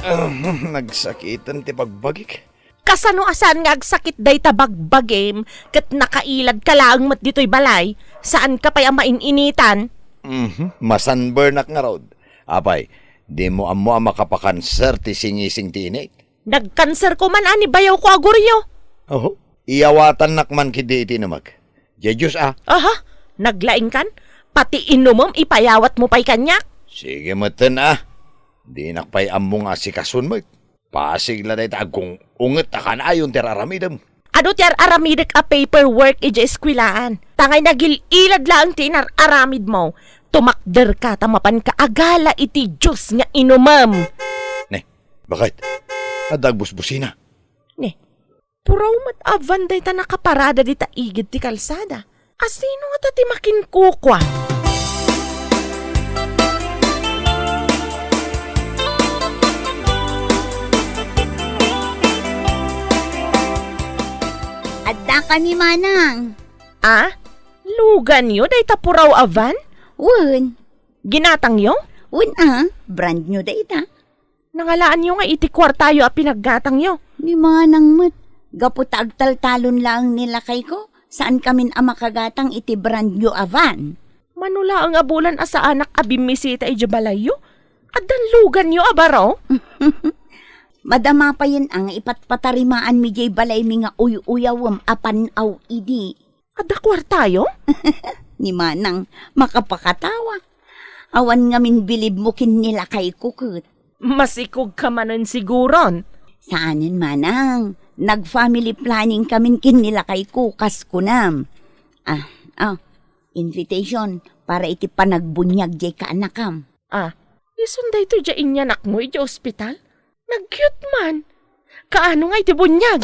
Ahem, nagsakiten ti bagbagik. Kasano a saan nga agsakit dayta bagbagim ket nakailadka laeng met ditoy balay? Saanka pay a main-initan? Mhm, masunburnak ngarud. Apay, dimo ammo a makapakanser ti singising ti init? Nagkanserko man a ni bayawko a Goryo. Oho, iyawatannak man ketdi iti inumek. Diay Dios a. Aha, naglaingkan? Pati inumem ipayawatmo pay kaniak? Sige metten a. Dinak pay ammo nga asikason met. Pasig la dayta agung-unget a kanayon ti ar-aramidem. Adu ti ar-aramidek a paperwork idiay eskwelaan. Tangay nagil-ilad laeng ti inar-aramidmo. Tumakderka ta mapanka a gala iti Dios nga inumem. Ne, bakit? Adda agbusbusina. Ne, puraw met a van dayta nakaparada dita igid ti kalsada. Asino ngata ti makinkukua? Adda kami, manang. Ah? Luganyo dayta puraw a van? Wen. Ginatangyo? Wen a, brand new dayta. Nangalaanyo nga iti kuartayo a pinaggatangyo. Ni manang met, gapu ta agtaltalon laeng ni lakayko, saan kamin a makagatang iti brand new a van. Mano laeng a bulan a saanak a bimmisita idiay balayyo? Addan luganyo a baro? Madama payen a nga ipatpatarimaanmi diay balaymi nga uy-uyawem a pan-aw idi. Adda kuartayo? Ni manang, makapakatawa. Awan ngamin bilibmo ken ni lakayko ket. Masikogka manen siguron. Saanen manang, Nag-family planning kamin ken ni lakayko, kas kunam. Ah, ah, invitation para iti panagbuniag diay kaanakam. Ah, isun daytoy diay inyanakmo idiay ospital? Nagcute man. Kaano nga iti buniag?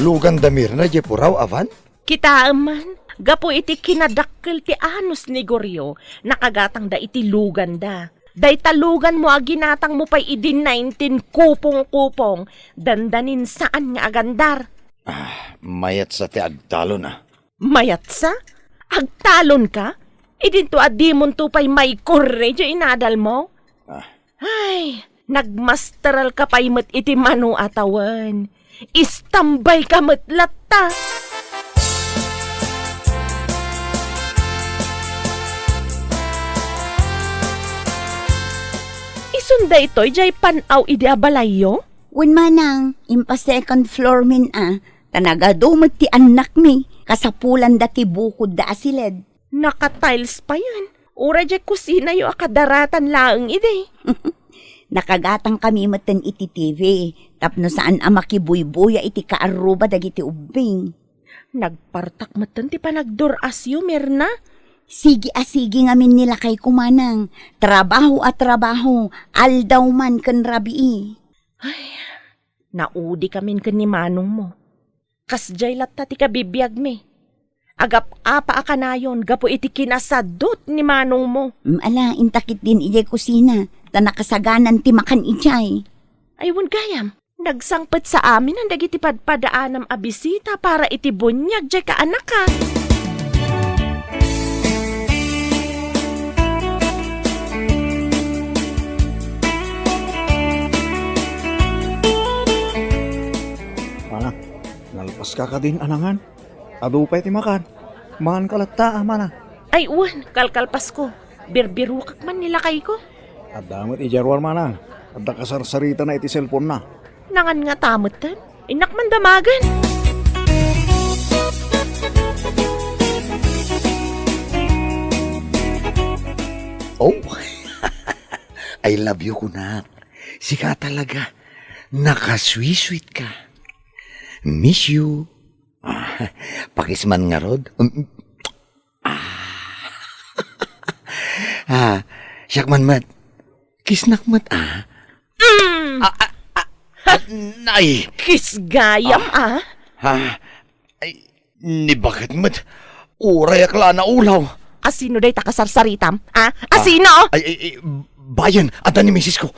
Luganda Mirna diay puraw a van? Kitaem man, gapu iti kinadakkel ti anus ni Goryo, nakagatangda iti luganda. Dayta luganmo a ginatangmo pay idi nineteen kupong-kupong, dandanin saan nga agandar. Ah, mayatsa ti agtalon, ah. Mayatsa? Agtalonka? Idinto a dimonto pay maikurre diay inadalmo? Ah. Ay, nagmasteralka pay met iti mano a tawen. Istambayka met latta. Isun daytoy diay pan-aw idi a balayyo? Wen manang, impa-second floor min a, ta nagadu met ti annakmi, kasapulanda ti bukodda a siled. Naka-tiles payen. Uray diay kusinayo a kadaratan laeng idi. Nakagatangkami metten iti T V, tapno saan a makibuybuya iti kaarruba dagiti ubbing. Nagpartak metten ti panagdur-asyo, Mirna. Sige a sige ngamin ni lakayko manang. Trabaho a trabaho, aldaw man ken rabii. Ay, naudikamin ken ni manongmo. Kasdiay latta ti kabibiagmi. Agap-apa a kanayon gapu iti kinasadut ni manongmo. Mm, ala, inta ketdin idiay kusina, ta nakasaganan ti makan idiay. Ay, wen gayam, nagsangpet sa amin dagiti padpadaanam a bisita para iti buniag diay kaanaka. Anak, nalpaska kadin a nangan? Adu pay ti makan. Manganka latta, amana. Ay, wen, kalkalpasko. Birbirokak man ni lakayko. Adda met idiay ruar, manang. Adda kasarsaritana iti cellphone-na. Nangan ngata metten. Innak man damagen. Oh, I love you, kunak. Sika talaga. Nakasweet-sweet ka. Miss you. Ah, pakis man ngarud. Um, ah. Ah, siak man met. Kissnak met, ah. Mm. Ah, ah, ah, ah, nay. Kiss gayam, ah. Ah, ay, ni bakit met? Urayak la a naulaw. Asino dayta kasarsaritam? Ah, asino? Ay, ay, ay, bayen, adda ni misis ko.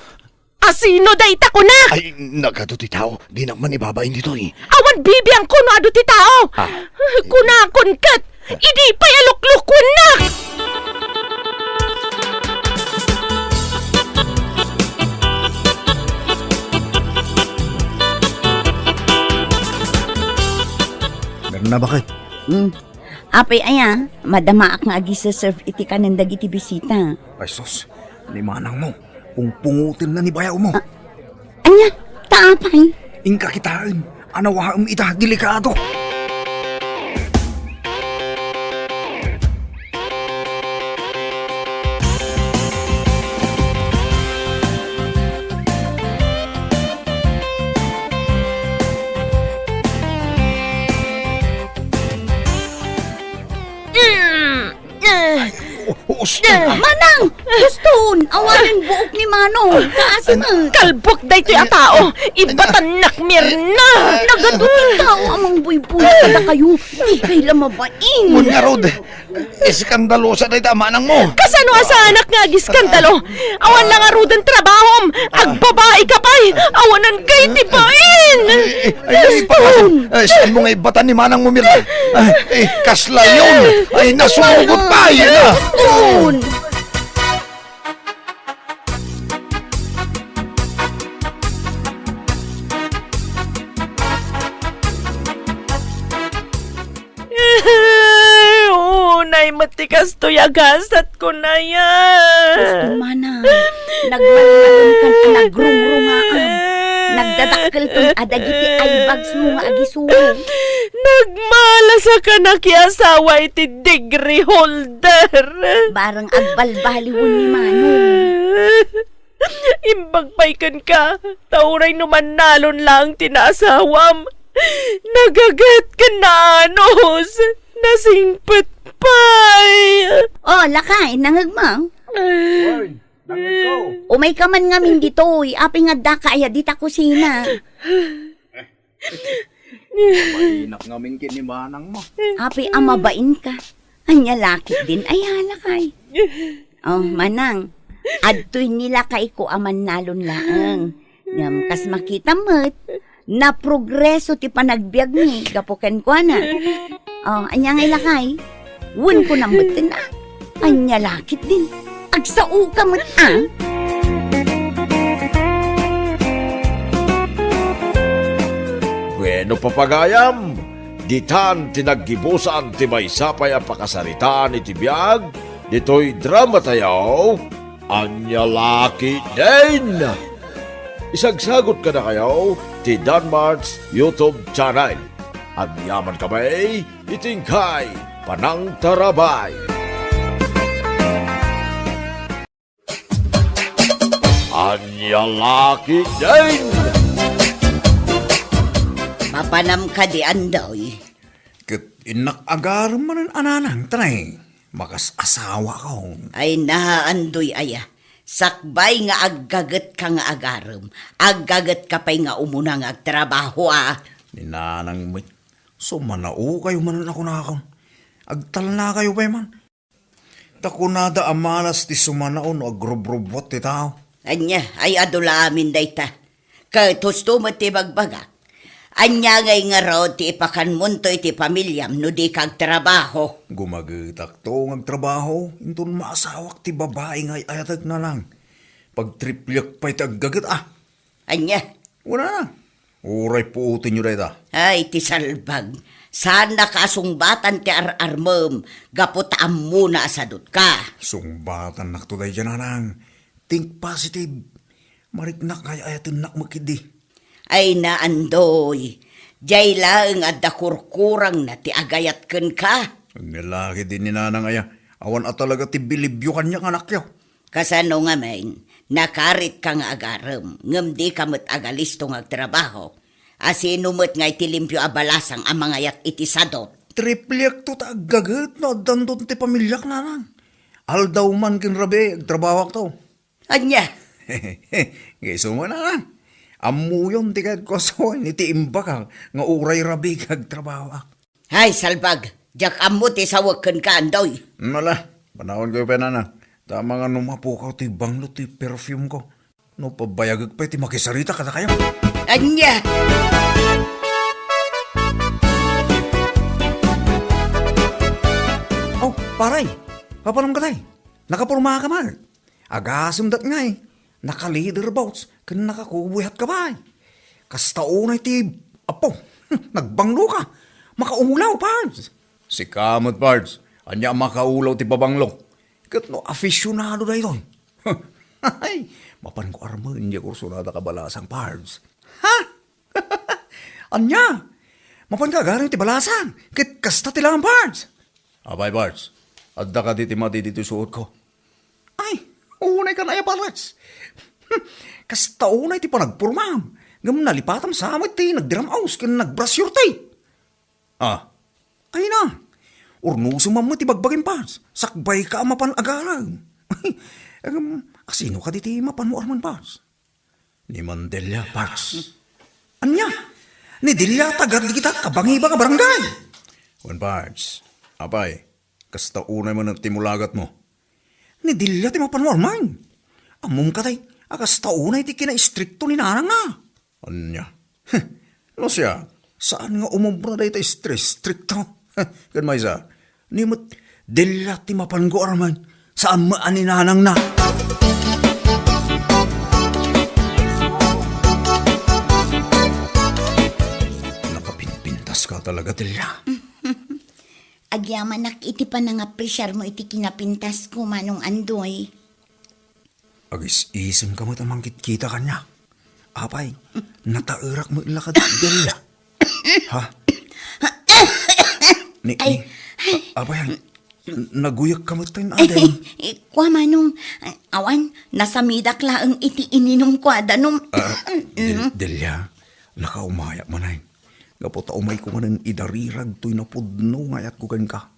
Asino dayta, kunak? Ay, nagadu ti tao. Dinak man ibabain ditoy. Awan bibiangko no adu ti tao. Ah. Kunakon ket, idi pay a luklukuennak. Meron na ba kay? Hmm. Apay aya, madamaak nga agiserserve iti kanen dagiti bisita. Ay sus, ni manangmo, pungpungotenna ni bayawmo. Ah, ania? Ta apay? Inka kitaen, anawaem ita, delikado. Mm. Eh. O, o, uston. Eh, Manang! Uston! Awanen buok ni Manong! Kaasimet! Kalbuak daytoy a tao! Ibatannak, Mirna! Nagadu ti tao a mangbuybuya kadakayo! Dikay la mabain! Wen ngarud, eskandalosa dayta a manangmo! Kasano a saanak nga agiskandalo? Awan la ngaruden trabahom! Agbabaika pay! Awanan kay ti bain! Ay, ay, ay, ay, Uston! Ay, saanmo nga ibatan ni manangmo, Mirna? Ay, ay, kasla yun! Ay, nasugot pa! Yan na! Uston! Unay met ti kastoy a gasat, kunaya. Uston, manang. Nagmatmatem kan a nagrungrungaam. Nagdadakkelton a dagiti eye bags mo nga agisuro. Nagmalas a kanakiasawa iti degree holder. Bareng agbalbaliwen ni Manong. Imbag pay kenka, ta uray no mannalon laeng ti naasawam, nagaget ken naanus, nasingpet pay. O, lakay, nangegmo? Umayka man ngamin ditoy, apay nga addaka aya dita kusina? Mabainak ngamin ken ni manangmo. Apay a mabainka? Ania la ketdin aya, lakay? O, manang, adtoy ni lakayko a mannalon laeng. Ngem kas makitam met, naprogreso ti panagbiagmi gapu kenkuana. O, ania ngay lakay? Wen kunam metten a. Ania la ketdin? Agsaoka met a. Bueno, papagayam, ditan ti naggibusan ti maysa pay a pakasaritaan iti biag ditoy dramatayo, Ania la ketdin? Isagsagot kadakayo ti Danmart's YouTube channel. Agyaman kami iti inkay panangtarabay. Ania la ketdin? Mapanam kadi, Andoy? Ket innak agarem manen a nanang, tanay, makas-asawakon. Ay na, Andoy aya. Sakbay nga aggagetka nga agarem, aggagetka pay nga umuna nga agtrabaho a. Ni nanang met, sumanaokayo manen a kunakon. Agtalnakayo pay man. Ta kunada a malas ti sumanao no agrubrubbuat ti tao. Ania, ay adu la amin dayta. Ket husto met ti bagbagak. Ania ngay ngarud ti ipakanmonto iti pamiliam no dika agtrabaho? Gumagetakto nga agtrabaho, inton maasawak ti babai nga ay-ayatek, nanang. Pagtripliek pay ti aggaget a. Ania? Wala na. Uray puotenyo dayta. Ay, ti salbag. Saannaka a sungbatan ti ar-armem gapu ta ammona a sadutka. Sungbatannakto daydiay, nanang. Think positive. Mariknak nga ay-ayatennak met ketdi. Ay na, Andoy. Diay laeng adda kurkurangna ti agayat kenka. Ania la ketdin ni nanang aya. Awan a talaga ti bilibyo kaniak, anakyo. Kasano ngamin, nakaritka nga agarem, ngem dika met agalisto nga agtrabaho. A sino met ngay ti limpio a balasang a mangayat iti sadot? Tripliekto ta aggaget no addanton ti pamiliak, nanang. Aldaw man ken rabii, agtrabahoakto. Ania? Nga isu man, nanang. Ammoyon ti kayatko a sawen iti imbagak nga uray rabii agtrabahoak. Hay, salbag! Diak ammo ti sawek kenka, Andoy. Ala, panawankayo pay, nanang. Ta amangan no mapukaw ti banglo ti perfume ko. No pabayagek pay ti makisarita kadakayo. Ania? Oh, pare, papanam ka tay? Nakaporma ka man? Agasem dat ngay, naka-leather boots ken naka-cowboy hat ka pay. Kasta unay ti, apo, nagbanglo ka. Makaulaw, Pards. Sika met, Pards. Ania a makaulaw ti pabanglo? Ket no aficionado daytoy. Ay, mapanko armen diay kursunada ka balasang, Pards. Ha? Ania? Mapanka agarem ti balasang? Ket kasta ti laeng, Pards. Apay, Pards, adda kadi ti madi ditoy suotko? Ay, unay kan aya, Pards. Kasta unay ti panagpormam, ngem nalipatam sa met ti nagdiram-os ken nag-brush your teeth. Ah. Ay na, urnosem man met ti bagbagim, Pards. Sakbay ka a mapan agarem. Em, asino kadi ti mapanmo armen, Pards? Ni Mandelia, Pards. Ania? Ni Delia, tagad dagita kabangiba nga barangay. Wen, Pards. Apay, kasta unay man ti mulagatmo. Ni Delia ti mapanmo armen. Ammom katay, a kasta unay ti kinaistrikto ni nanangna. Ania? Heh, no siya, saan nga umobra dayta istrikto? Heh, ken maysa, ni met Delia ti mapanko armen, saan met a ni nanangna. Nakapinpintas ka talaga, Delia. Agyamanak iti panangapresiarmo iti kinapintasko, Manong Andoy. Agis-isem ka met a mangkitkita kaniak. Apay, nataerak met la kadi, Delia. Ha? Ni, Ay. ni, a-, apay, naguyek ka met tayo, Adeng. Eh, kua, Manong, awan, nasamidak laeng iti ininum ko a danum. Ah, Del-, Delia, nakaumayak manen. Gapu ta umayko manen idarirag toy napudno nga ayatko kenka.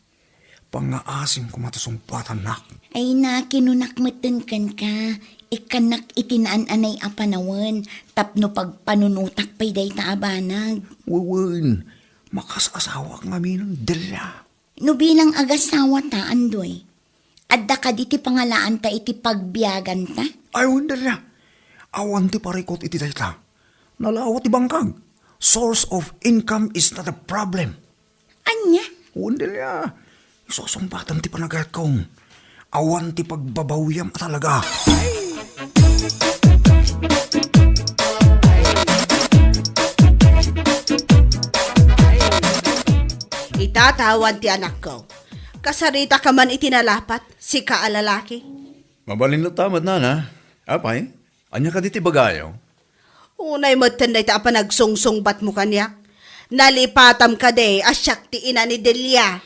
Pangngaasim koma ti sungbatannak. Ay na, kinunak metten kenka, ikkannak iti naan-anay a panawen tapno pagpanunotak pay dayta a banag. Wen, makasaasawaak ngamin, Delia. No bilang agasawata, Andoy, adda kadi ti pangalaanta iti pagbiaganta? Ay, wen, Delia. Awan ti parikut iti dayta. Nalawa ti bangkag. Source of income is not a problem. Ania? Wen, Delia. Isu a sungbatam ti panagayatko. Awan ti pagbabawiam a talaga. Itatawa ti anakko. Kasarita ka man iti nalapat, sika a lalaki. Mabalin latta met, nana. Apay, ania kadi ti bagayo? Unay metten dayta a panagsungsungbatmo kaniak. Nalipatam kadi a siak ti ina ni Delia.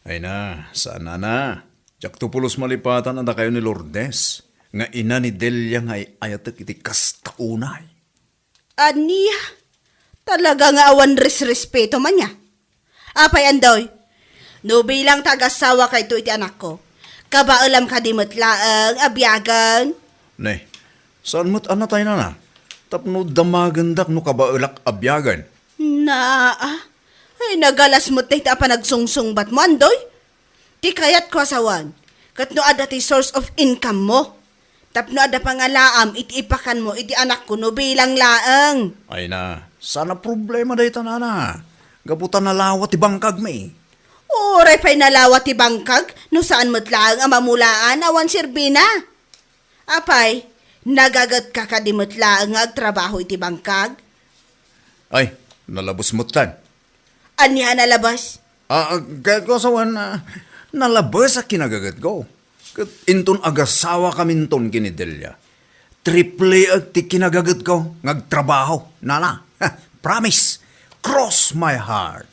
Ay na, saan, nana. Diakto pulos malipatan a dakayo ni Lourdes, nga ina ni Delia nga ay-ayatek iti kasta unay. Ania? Talaga nga awan resrespeto man ya. Apay, Andoy? No bilang ta agasawakayto iti anakko, kabaelam kadi met laeng a biagen? Ne, saan met a natay, nana? Tapno damagendak no kabaelak a biagen. Naa, ay, nagalas met dayta a panagsungsungbatmo, Andoy. Ti kayatko a sawen, ket no adda ti source of income mo, tapno adda pangalaam iti ipakanmo iti anakko no bilang laeng. Ay na, saan a problema dayta, nana. Gapu ta nalawa ti bangkagmi. Uray pay nalawa ti bangkag, no saan met laeng a mamulaan awan serbina. Apay, nagagetka kadi met laeng nga agtrabaho iti bangkag? Ay, nalabes metten. Ania a nalabes? Ah, ah, kayatko a sawen, ah, nalabes a kinagagetko. Ket inton agasawakaminton ken ni Delia, triple ti kinagagetko nga agtrabaho, nana. Promise. Cross my heart.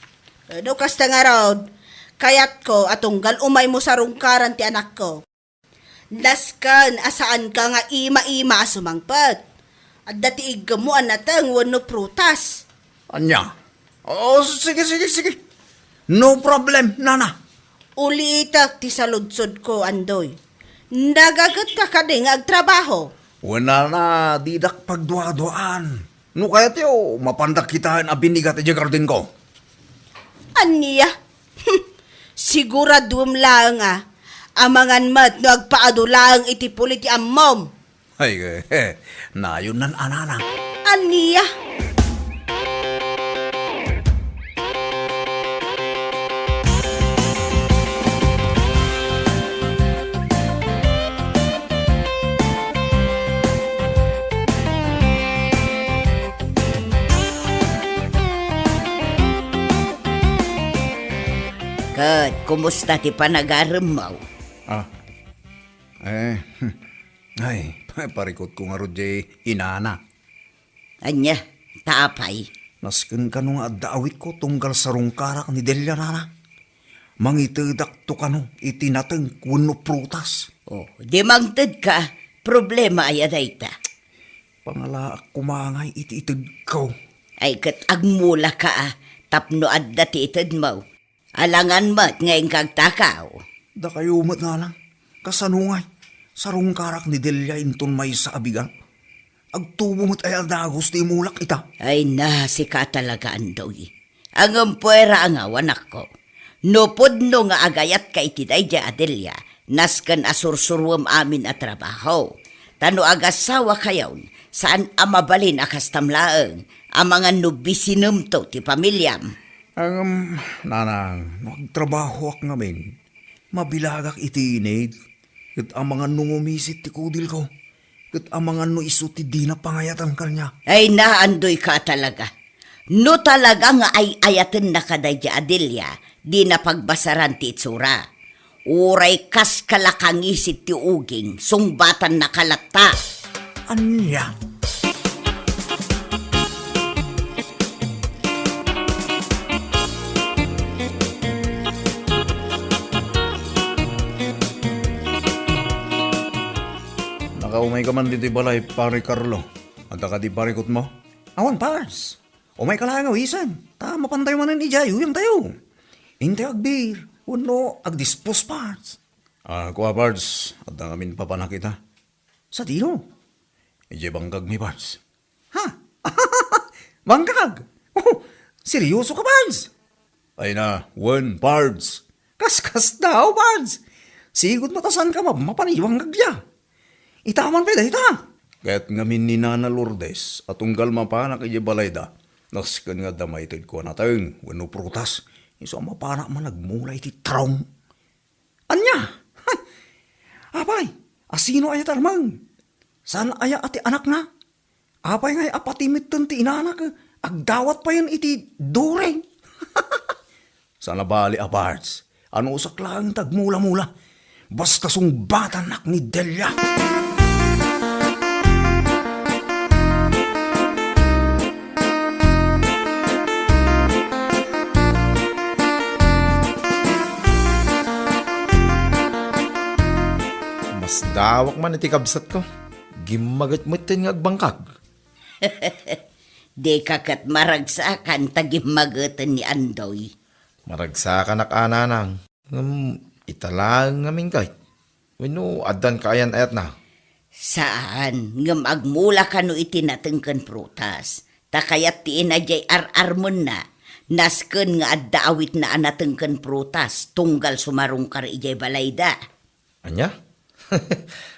No kasta ngarud, kayatko a tunggal umaymo sarungkaran ti anakko. Nasken a saanka nga ima-ima a sumangpet. Adda ti iggemmo a nateng wenno prutas. Ania? O, sige, sige, sige. No problem, nana. Ulitek ti saludsodko, Andoy. Nagagetka kadi nga agtrabaho? Wen, nana, didak pagduaduaan. No kayatyo, mapandak kitaen a binigat idiay gardenko. Ania? Siguraduem laeng a, amangan met no agpaadu laeng iti puli ti ammom. Ay, eh, nayon nan anana. Ania? Ket kumusta ti panagaremmo? Ah, eh, ay, parikutko ngarud diay inana. Ania, ta apay? Nasken kano nga adda awitko tunggal sarungkarak ni Delia, nana. Mangitedakto kano iti nateng wenno prutas. O, di mangtedka, problema aya dayta? Pangalaak koma ngay iti itedko. Ay, ket agmulaka a, tapno adda ti itedmo. Alangan met nga inka agtakaw. Dakayo met, nana. Kasano ngay? Sarungkarak ni Delia inton maysa a bigat. Agtubo met aya a dagus ti imulak ita. Ay na, sika talaga, Andoy. Ngem puera a ngaw, anakko. No pudno nga agayatka iti daydiay a Delia, nasken a sursuruem amin a trabaho. Ta no agasawakayon, saan a mabalin a kastam laeng, amangan no bisinemto ti pamiliam. Ngem, nanang, no agtrabahoak ngamin, mabilagak iti init, ket amangan no ngumisit ti kudilko, ket amangan no isu ti dina pangayatan kaniak. Ay, naandoyka talaga. No talaga nga ay-ayatennaka daydiay a Delia, dina pagbasaran ti itsura. Uray kas kalakangisit ti uging, sungbatannaka latta. Ania? Umayka man ditoy balay, Pare Carlo. Adda kadi parikutmo? Awan, Pards. Umayka laeng a wisen, ta mapantayo manen idiay uyangtayo. Intayo agbir, wenno agdispos, Pards. Ah, kua, Pards, adda ngamin papanak ita. Sadino? Idiay bangkagmi, Pards. Ha? Bangkag? Oh, seryoso ka, Pards? Ay na, wen, Pards. Kaskasdaaw, Pards. Sigud met a saanka mapmapan iti bangkagda. Ita man pay dayta. Ket ngamin ni Nana Lourdes a tunggal mapanak idiay balayda, nasken nga adda maited ko a nateng wenno prutas, isu a mapanak man agmula iti tarong. Ania? Apay, asino aya ti armeng? Saan aya a ti anakna? Apay ngay a pati metten ti inanak, agdawat payen iti during? Saan a bali a, Pards. Anusak laeng ti agmula-mula. Basta sungbatanak ni Delia. Masdawak man iti kabsatko. Gimmaget metten nga agbangkag. Dika ket maragsakan ta gimmageten ni Andoy. Maragsakanak a, nanang. Ngem ita laeng ngamin kay. Wenno addan kaayan-ayatna? Saan, ngem agmula kano iti nateng ken prutas. Ta kayat ti ina diay ar-armenna, nasken nga adda awitna a nateng ken prutas, tunggal sumarungkar idiay balayda. Ania?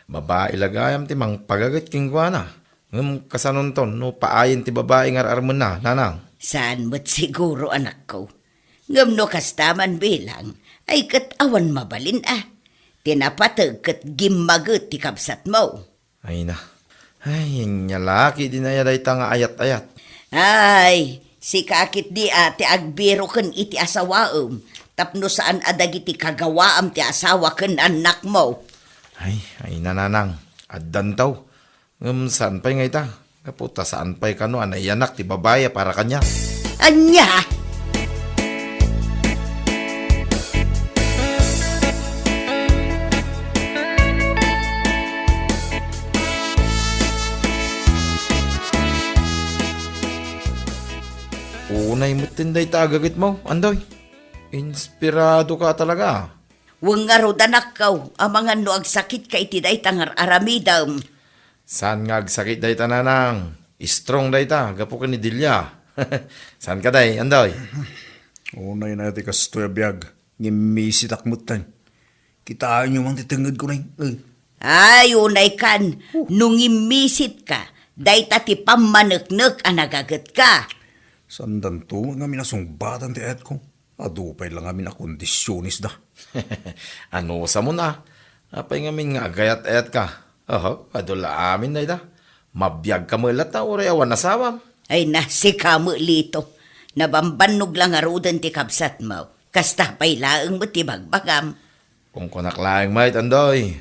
Babai la gayam ti mangpagaget kenkuana. Ngem kasanonton no paayen ti babai nga ar-armenna, nanang? Saan met siguro, anakko. Ngem no kasta man bilang, ay ket awan mabalin a. Ti napateg ket gimmaget ti kabsatmo. Ay na. Ay, ania la ketdi aya dayta nga ayat-ayat? Ay, sika ketdi a ti agbiroken iti asawaem, tapno saan a dagiti kagawaam ti asawa ken annakmo. Ay, ay, nanang, addanto. Ngem saan pay nga ita? Gapu ta saan pay kano a naiyanak ti babai a para kaniak. Ania? Unay metten dayta a gagetmo, Andoy. Inspirado ka talaga. Wen ngarud, anakko, amangan no agsakitka iti dayta nga ar-aramidem. Saan nga agsakit dayta, nanang? Strong dayta, gapu ken ni Delia. Saan ka, day, Andoy? Unay na ti kastoy a biag, ngem misitak metten. Kitaenyo man ti tengngedko, nay. Eh. Ay, unay kan, no ngimmisit ka, dayta ti pammaneknek a nagaget ka. Saandanto nga minasungbatan ti ayatko. Adu pay la ngamin a kondisiones da. Anusam na? Apay ngamin nga agayat-ayat ka? Oho, adu la amin dayta. Mabiag ka met latta, uray awan asawam. Ay na, sika met, Lito. Nabambannog la ngaruden ti kabsatmo. Kasta pay laeng met ti bagbagam. Kunkunak laeng met, Andoy.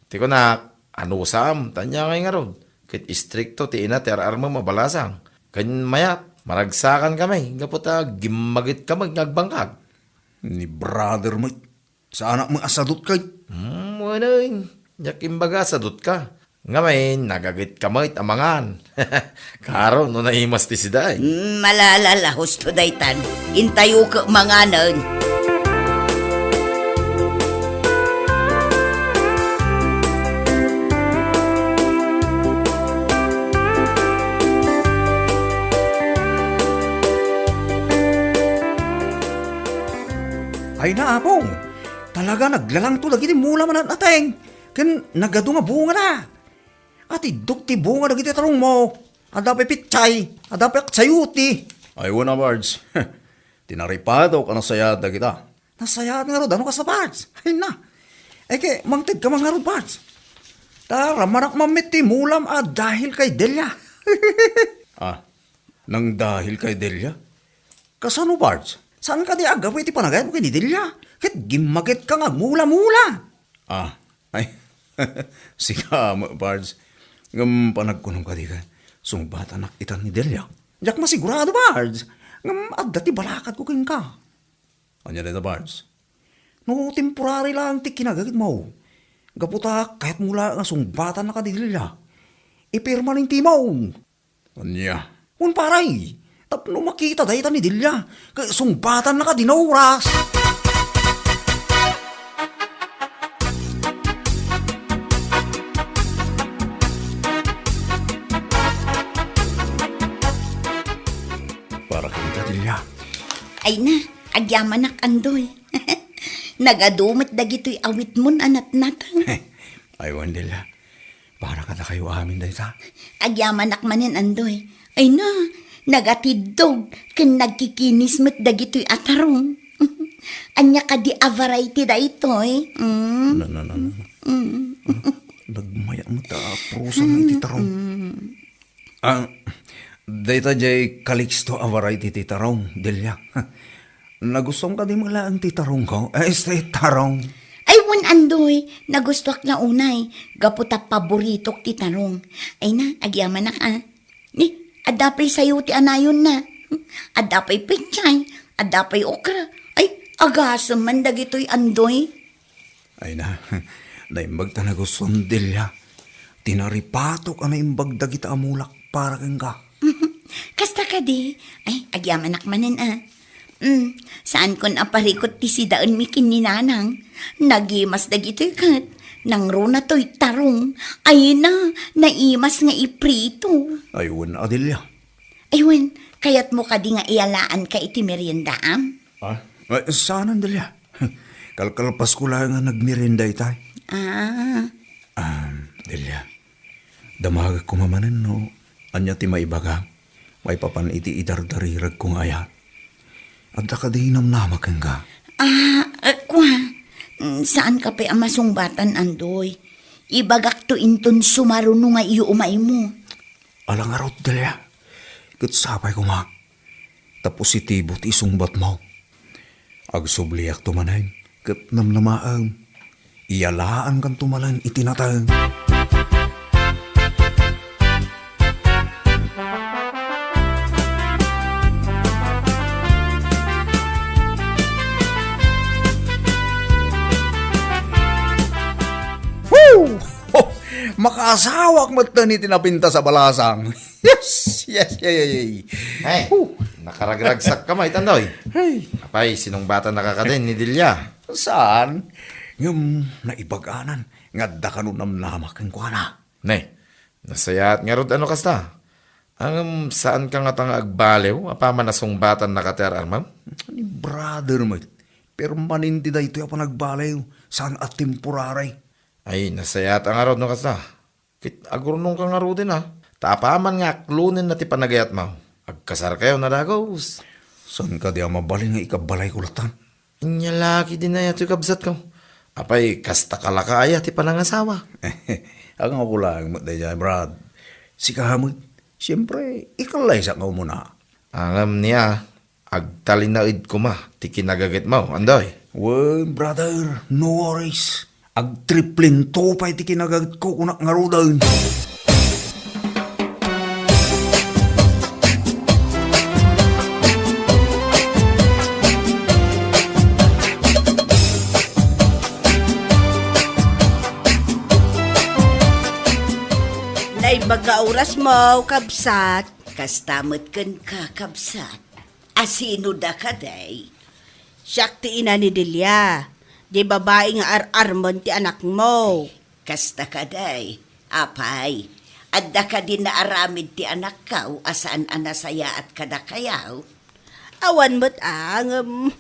Ti kunak, anusam, ta ania ngay ngarud, ket istrikto ti ina ti ar-armem a balasang. Ken mayat, maragsakan kami, gapu ta gimmaget kami nga agbangkag. Ni brother met, saanak met a sadut kay? Hmm, wen, diak imbaga a sadut ka. Ngamin, nagaget ka met a mangan. Kaaro no naimas ti sida, eh. Mm, malala la husto daytan. Intayo ket manganen. Ay na, Apo. Talaga naglalangto dagiti mula manat-ateng. Ken nagadu nga bungada. Atiddok ti bunga dagiti tarongmo. Adda pay pitsay, adda pay aksayuti. Ay, wen a, Bards. Ti naripadok a nasayaat dagita. Nasayaat ngarud, ano kasta, Bards? Ay na. Ay, ket mangted ka man ngarud, Bards. Ta ramanak man met ti mulam a dahil kay Delia. Ah, nang dahil kay Delia? Kasano, Bards? Saan kadi a gapu iti panagayatmo ken ni Delia? Ket gimmaget ka nga agmula-mula. Ah, ay, sika met, Bards. Ngem panagkunom kadi ket sungbatanak itan ni Delia. Diak masigurado, Bards. Ngem adda ti balakadko kenka. Ania dayta, Bards? No temporary lang ti kinagagetmo, Gapu ta kayatmo la nga sungbatanna kadi Delia, ipirma ni Timo. Ania? Wen, pare, tapno makita dayta ni Delia, ket sungbatanna kadi no oras. Para kenka, Delia. Ay na, agyamanak, Andoy. Nagadu met dagitoy awitmon a natnateng. Ay, wen, Delia. Para kadakayo amin dayta. Agyamanak manen, Andoy. Ay na, nagatiddog ken nagkikinis met dagitoy a tarong. Ania kadi a variety daytoy? Mm. Na, na, na, na. Mm. Nagmayak met a prosa nga iti tarong. Mm. Ah, dayta jay Calixto a variety ti tarong, Delia. Nagustuam kadi met laeng ti tarongko. Eh, este tarong. Ay, wen, Andoy, nagustuak la unay, gapu ta paboritok ti tarong. Ay na, agyamanak, a. Ni, adda pay sayo ti anayonna. Adda pay pechay, adda pay okra. Ay, agasem man dagitoy, Andoy. Ay na, naimbag ta nagustuam, Delia. Tinaripatok a naimbag dagita a mulak para kenka. Kasta kadi? Ay, agyamanak manen, a. Mm, saankon a parikut ti sidaenmi ken ni Nanang. Nagimas dagitoy ket nangruna toy tarong. Ay na, naimas nga iprito. Ay, wen, a, Delia. Ay, wen, kayatmo kadi nga iyalaanka iti meriendaam? Ah? Ay, saanen, Delia. Kalkalpasko laeng a nagmerienda itay. Ah. Ah, Delia. Damagek koma manen no ania ti maibagam maipapan iti idardariregko nga ayat. Adda kadi namnamak kenka? Ah, eh, kua. Mm, saanka pay a masungbatan, Andoy. Ibagakto inton sumaruno nga iumaymo. Ala ngarud, Delia. Ket sapay koma ta positibo ti isungbatmo. Agsubliakto manen ket namnamaem. Iyalaankanto manen iti nateng. Woo! Ho! Makaasawak metten iti napintas a balasang. Yes, yes, yes, yes. Hey, Huh. Nakaragragsakka met, Andoy. Hey. Apay, sinungbatannaka kadi ni Delia? Saan? Ngem naibaganan nga adda kano namnamak kenkuana. Ne, nasayaat ngarud a no kasta. Ngem saanka ngata nga agbaliw apaman a sungbatannaka ti ar-armem? Ni brother met, permanente daytoy a panagbaliw, saan a temporary. Ay, nasayaat ngarud no kasta. Ket agurnongka ngaruden a, ta apaman nga aklonenna ti panagayatmo, agkasarkayo a dagus. Saan kadi a mabalin nga ikabalayko lattan? Ania la ketdin aya toy, kabsatko? Apay, kasta ka la ka aya ti panangasawa? Angayko laeng met daydiay, Brad. Sika met, siempre, ikallaysak nga umuna. Ngem nia, agtalinaed koma ti kinagagetmo, Andoy. Wen, brother, no worries. Agtriplento pay ti kinagagetko, kunak ngaruden. Naimbag nga orasmo, kabsat. Kasta met kenka, kabsat. A sino dakaday? Siak ti ina ni Delia, di babai nga ar-armen ti anakmo. Kasta kadi, apay, adda kadi naaramid ti anakko a saan a nasayaat kadakayo? Awan met a, ngem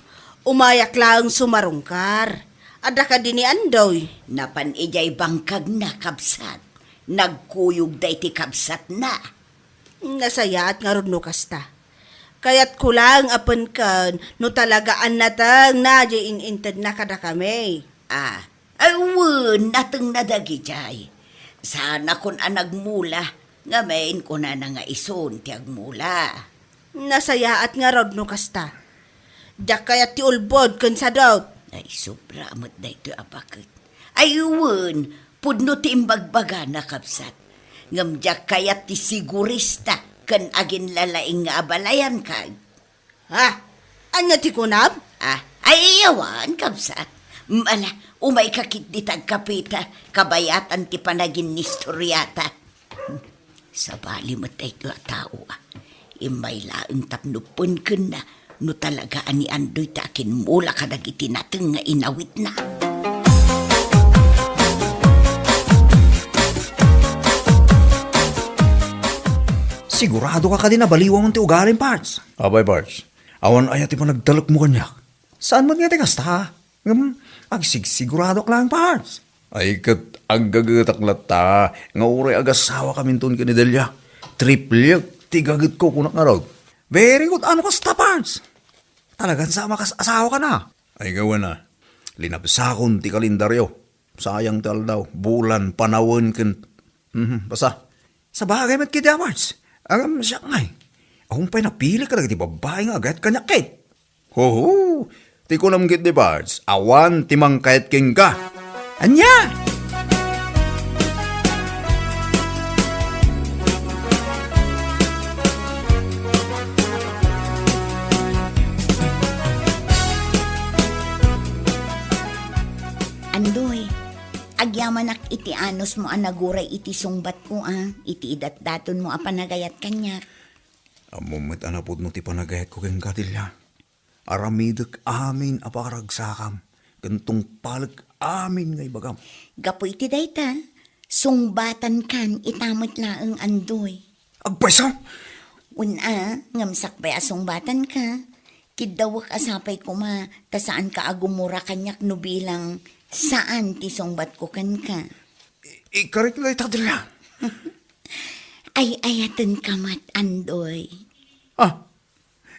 umayak laeng sumarungkar. Adda kadi ni Andoy? Napan idiay bangkagna, kabsat. Nagkuyog daydi kabsatna. Nasayaat ngarud no kasta. Kayatko laeng a penken no talaga a natengna diay in-intedna kadakami. Ah, ay wen, natengna dagidiay. Saanakon a nagmula, ngamin kunana nga isun ti agmula. Nasayaat ngarud no kasta. Diak kayat ti ulbod ken sadut. Ay, sobra met daytoy a baket. Ay wen, pudno ti imbagbagana, kabsat. Ngem diak kayat ti sigurista ken aginlalaing nga abalayan, kag. Ha? Ania ti kunam? Ah, ay, awan, kabsat. Ala, umayka ketdi ta agkapeta, kabayatan ti panaginnistoriata. Sabali met daytoy a tao, a. Immay laeng tapno penkenna no talaga a ni Andoy ti akimmula kadagiti nateng nga inawitna. Siguradoka kadi nabaliwam ti ugalim, Pards? Apay, Pards? Awan aya ti panagtalekmo kaniak? Saan met nga ti kasta? Ngem, agsigsiguradoak laeng, Pards. Ay, ket aggagetak latta nga uray agasawakaminton ken ni Delia. Triplek ti gagetko, kunak ngarud. Very good. Ano kasta, Pards? Talagan sa makas-asawaka na? Ay, gawana. Linabsakon ti kalendaryo. Sayang ti aldaw, bulan, panawen, ken, mhm, basta. Sabagay met ketdi, Pards. Agam siak ngay. Awan pay napili kadagiti babbai nga agayat kaniak ket. Hoho! Ti kunam ketdi, Pards, awan ti mangkayat kenka. Ania? Andoy, agyamanak iti anusmo a naguray iti sungbatko a, iti idatdatonmo a panagayat kaniak. Ammom met a napudno ti panagayatko kenka, Delia. Aramidek amin a pakaragsakam, ken tungpalek amin nga ibagam. Gapu iti dayta, sungbatankan ita met laeng, Andoy. Agpayso? Wen a, ngem sakbay a sungbatanka, kiddawek a sapay koma ta saanka a gumura kaniak no bilang saan ti sungbatko kenka. I-, ikarik dayta, Delia. Ay-ayatenka met, Andoy. Ah,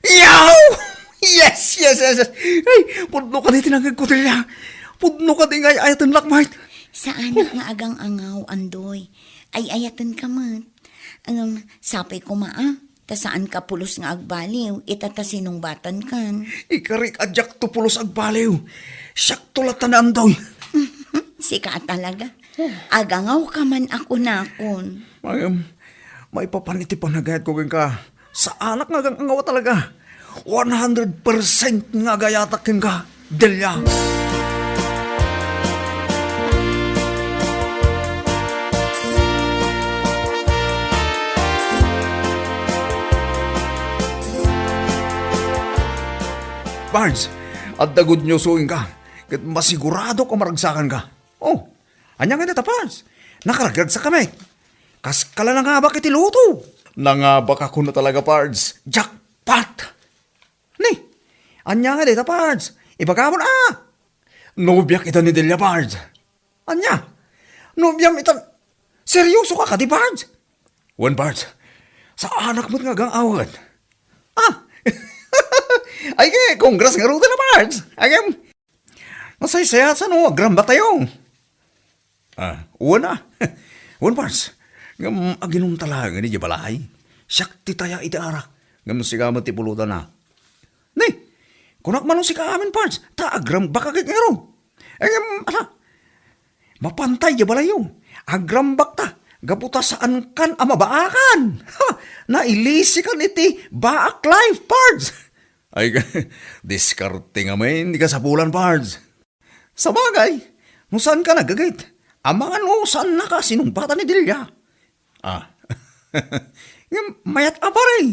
Yaw! Yes, yes, yes, yes. Ay, pudno kadi ti nangngegko, Delia. Pudno kadi nga ay-ayatennak, Mart. Saanak nga agang-angaw, Andoy. Ay-ayatenka met. Ngem, sapay koma a, ta saanka pulos nga agbaliw, ita ta sinungbatankan. Ikarik a diakto pulos agbaliw. Siakto latta ni Andoy. Sika a talaga. Agangawka man a kunakon. Ngem, maipapan iti panagayatko kenka. Saanak nga agang-angaw talaga. One hundred percent nga agayatak kenka, Delia. Pards, adda good news kenka, ket masiguradok a maragsakanka. Oh, ania nga dayta, Pards? Nakaragragsak kami. Kaska la nangabak iti lotto. Nangabak a kuno talaga, Pards. Jackpot! Ni, ania nga dayta, Pards? Ibagam a. Nobiak ita ni Delia, Pards. Ania? Nobiam ita? Seryoso ka kadi, Pards? Wen, Pards. Saanak met nga agang-aw. Ah! Ay, ke, congrats ngaruden a, Pards. Agem, Nasaysayaat no agrambaktayo. Ah, wen a. Wen, Pards. Ngem aginumta laeng idiay balay. Siak ti taya iti arak. Ngem sika met ti pulutanna. Ni, kunak man no sika amin, Pards, ta agrambakak ket ngarud. Ngem, ala, mapanta idiay balayyo. Agrambakta. Gapu ta saankan a mabaakan. Ha! Nailisikan iti baak life, Pards. Ay, diskarte ngamin ti kasapulan, Pards. Sabagay, no saanka nagagit, amangan no saannaka a sinumbatan ni Delia. Ah. Ngem mayat a pare.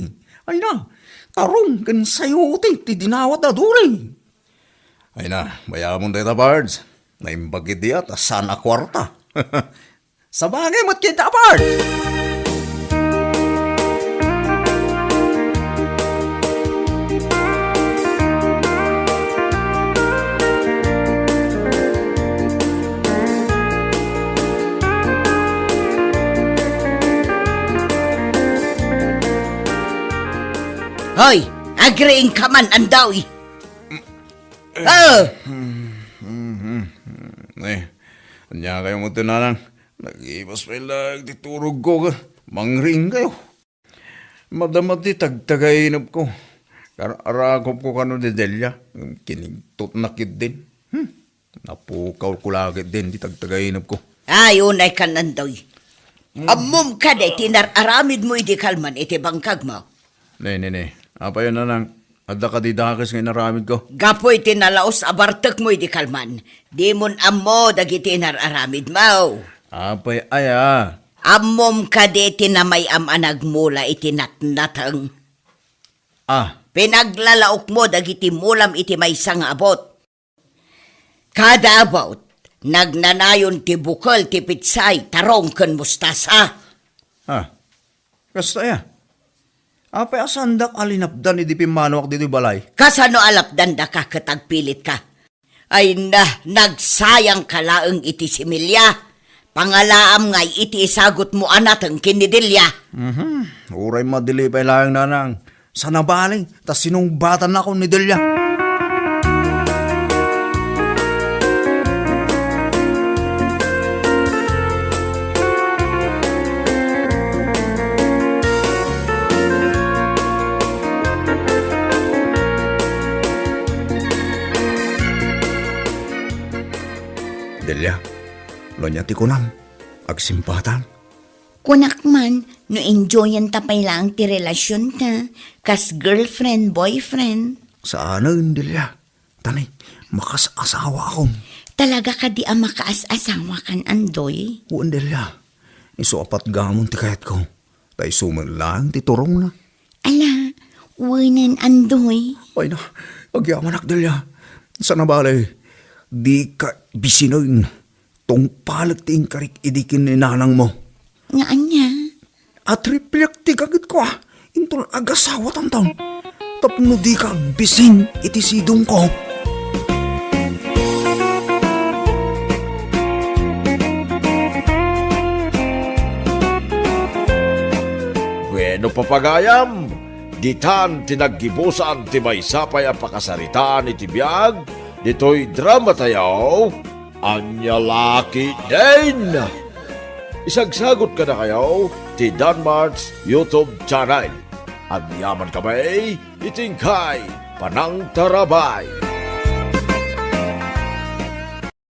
Ay na, tarong ken sayote ti dinawat a duri. Ay na, bayamon dayta, Pards. Naimbag idi a ta saan a kuarta. Sabagay met ket, Pards! Hoy, agriingka man, Andoy! Ah! Eh, ania kayo mo, Nanang? Nagibas pay laeng ti turogko, mangriing kayo. Madama ti tagtagainepko. Kar-, arakopko kano ni Delia. Kinigtotna ketdin. Hmm. Napukawko la ketdin ti tagtagainepko. Ay, unaykan, Andoy. Hmm. Ammom kadi ti nar-aramidmo idi kalman iti bangkagmo? Ne, ne, ne. Apay, Nanang, Adda kadi dakes nga inaramidko? Gapu iti nalaus a bartekmo idi kalman, dimon ammo dagiti inar-aramidmo. Apay aya? Ammom kadi ti namay-am a nagmula iti natnateng? Ah. Pinaglalaokmo dagiti mulam iti maysa nga abut. Kada abut, nagnanayon ti bukel ti pitsay, tarong ken mustasa. Ah, kasta aya? Apay a saandak a linapdan idi pimmanuak ditoy balay? Kasano a lapdandaka ket agpilitka? Ay na, nagsayangka laeng iti similya. Pangalaam ngay iti isagutmo a nateng ken ni Delia. Mhm. Uray madili pay laeng, nanang. Saan a bale, ta sinungbatannakon ni Delia. Delia, no ania ti kunam, agsimbatan. Kunak man, no enjoyenta pay laeng ti relasionta, kas girlfriend, boyfriend. Saanen, Delia. Tani, makas-asawaakon. Talaga kadi a makaas-asawakan, Andoy? Wen, Delia. Isu a patgamon ti kayatko. Ta isu met laeng ti turongna. Ala, wenen, Andoy. Ay na, agyamanak, Delia. Saan a bale, dika bisinen. Tungpalek ti inkarik idi ken ni nanangmo. Nga ania? Atripliak ti gagitko, a. Inton agasawatanton. Tapno dika agbisin iti sidongko. Bueno, papagayam, ditan ti naggibusan ti maysa pay a pakasaritaan iti biag ditoy dramatayo. Ania la ketdin? Isagsagot kadakayo ti Danmart's YouTube channel. Agyaman kami iti inkay panangtarabay.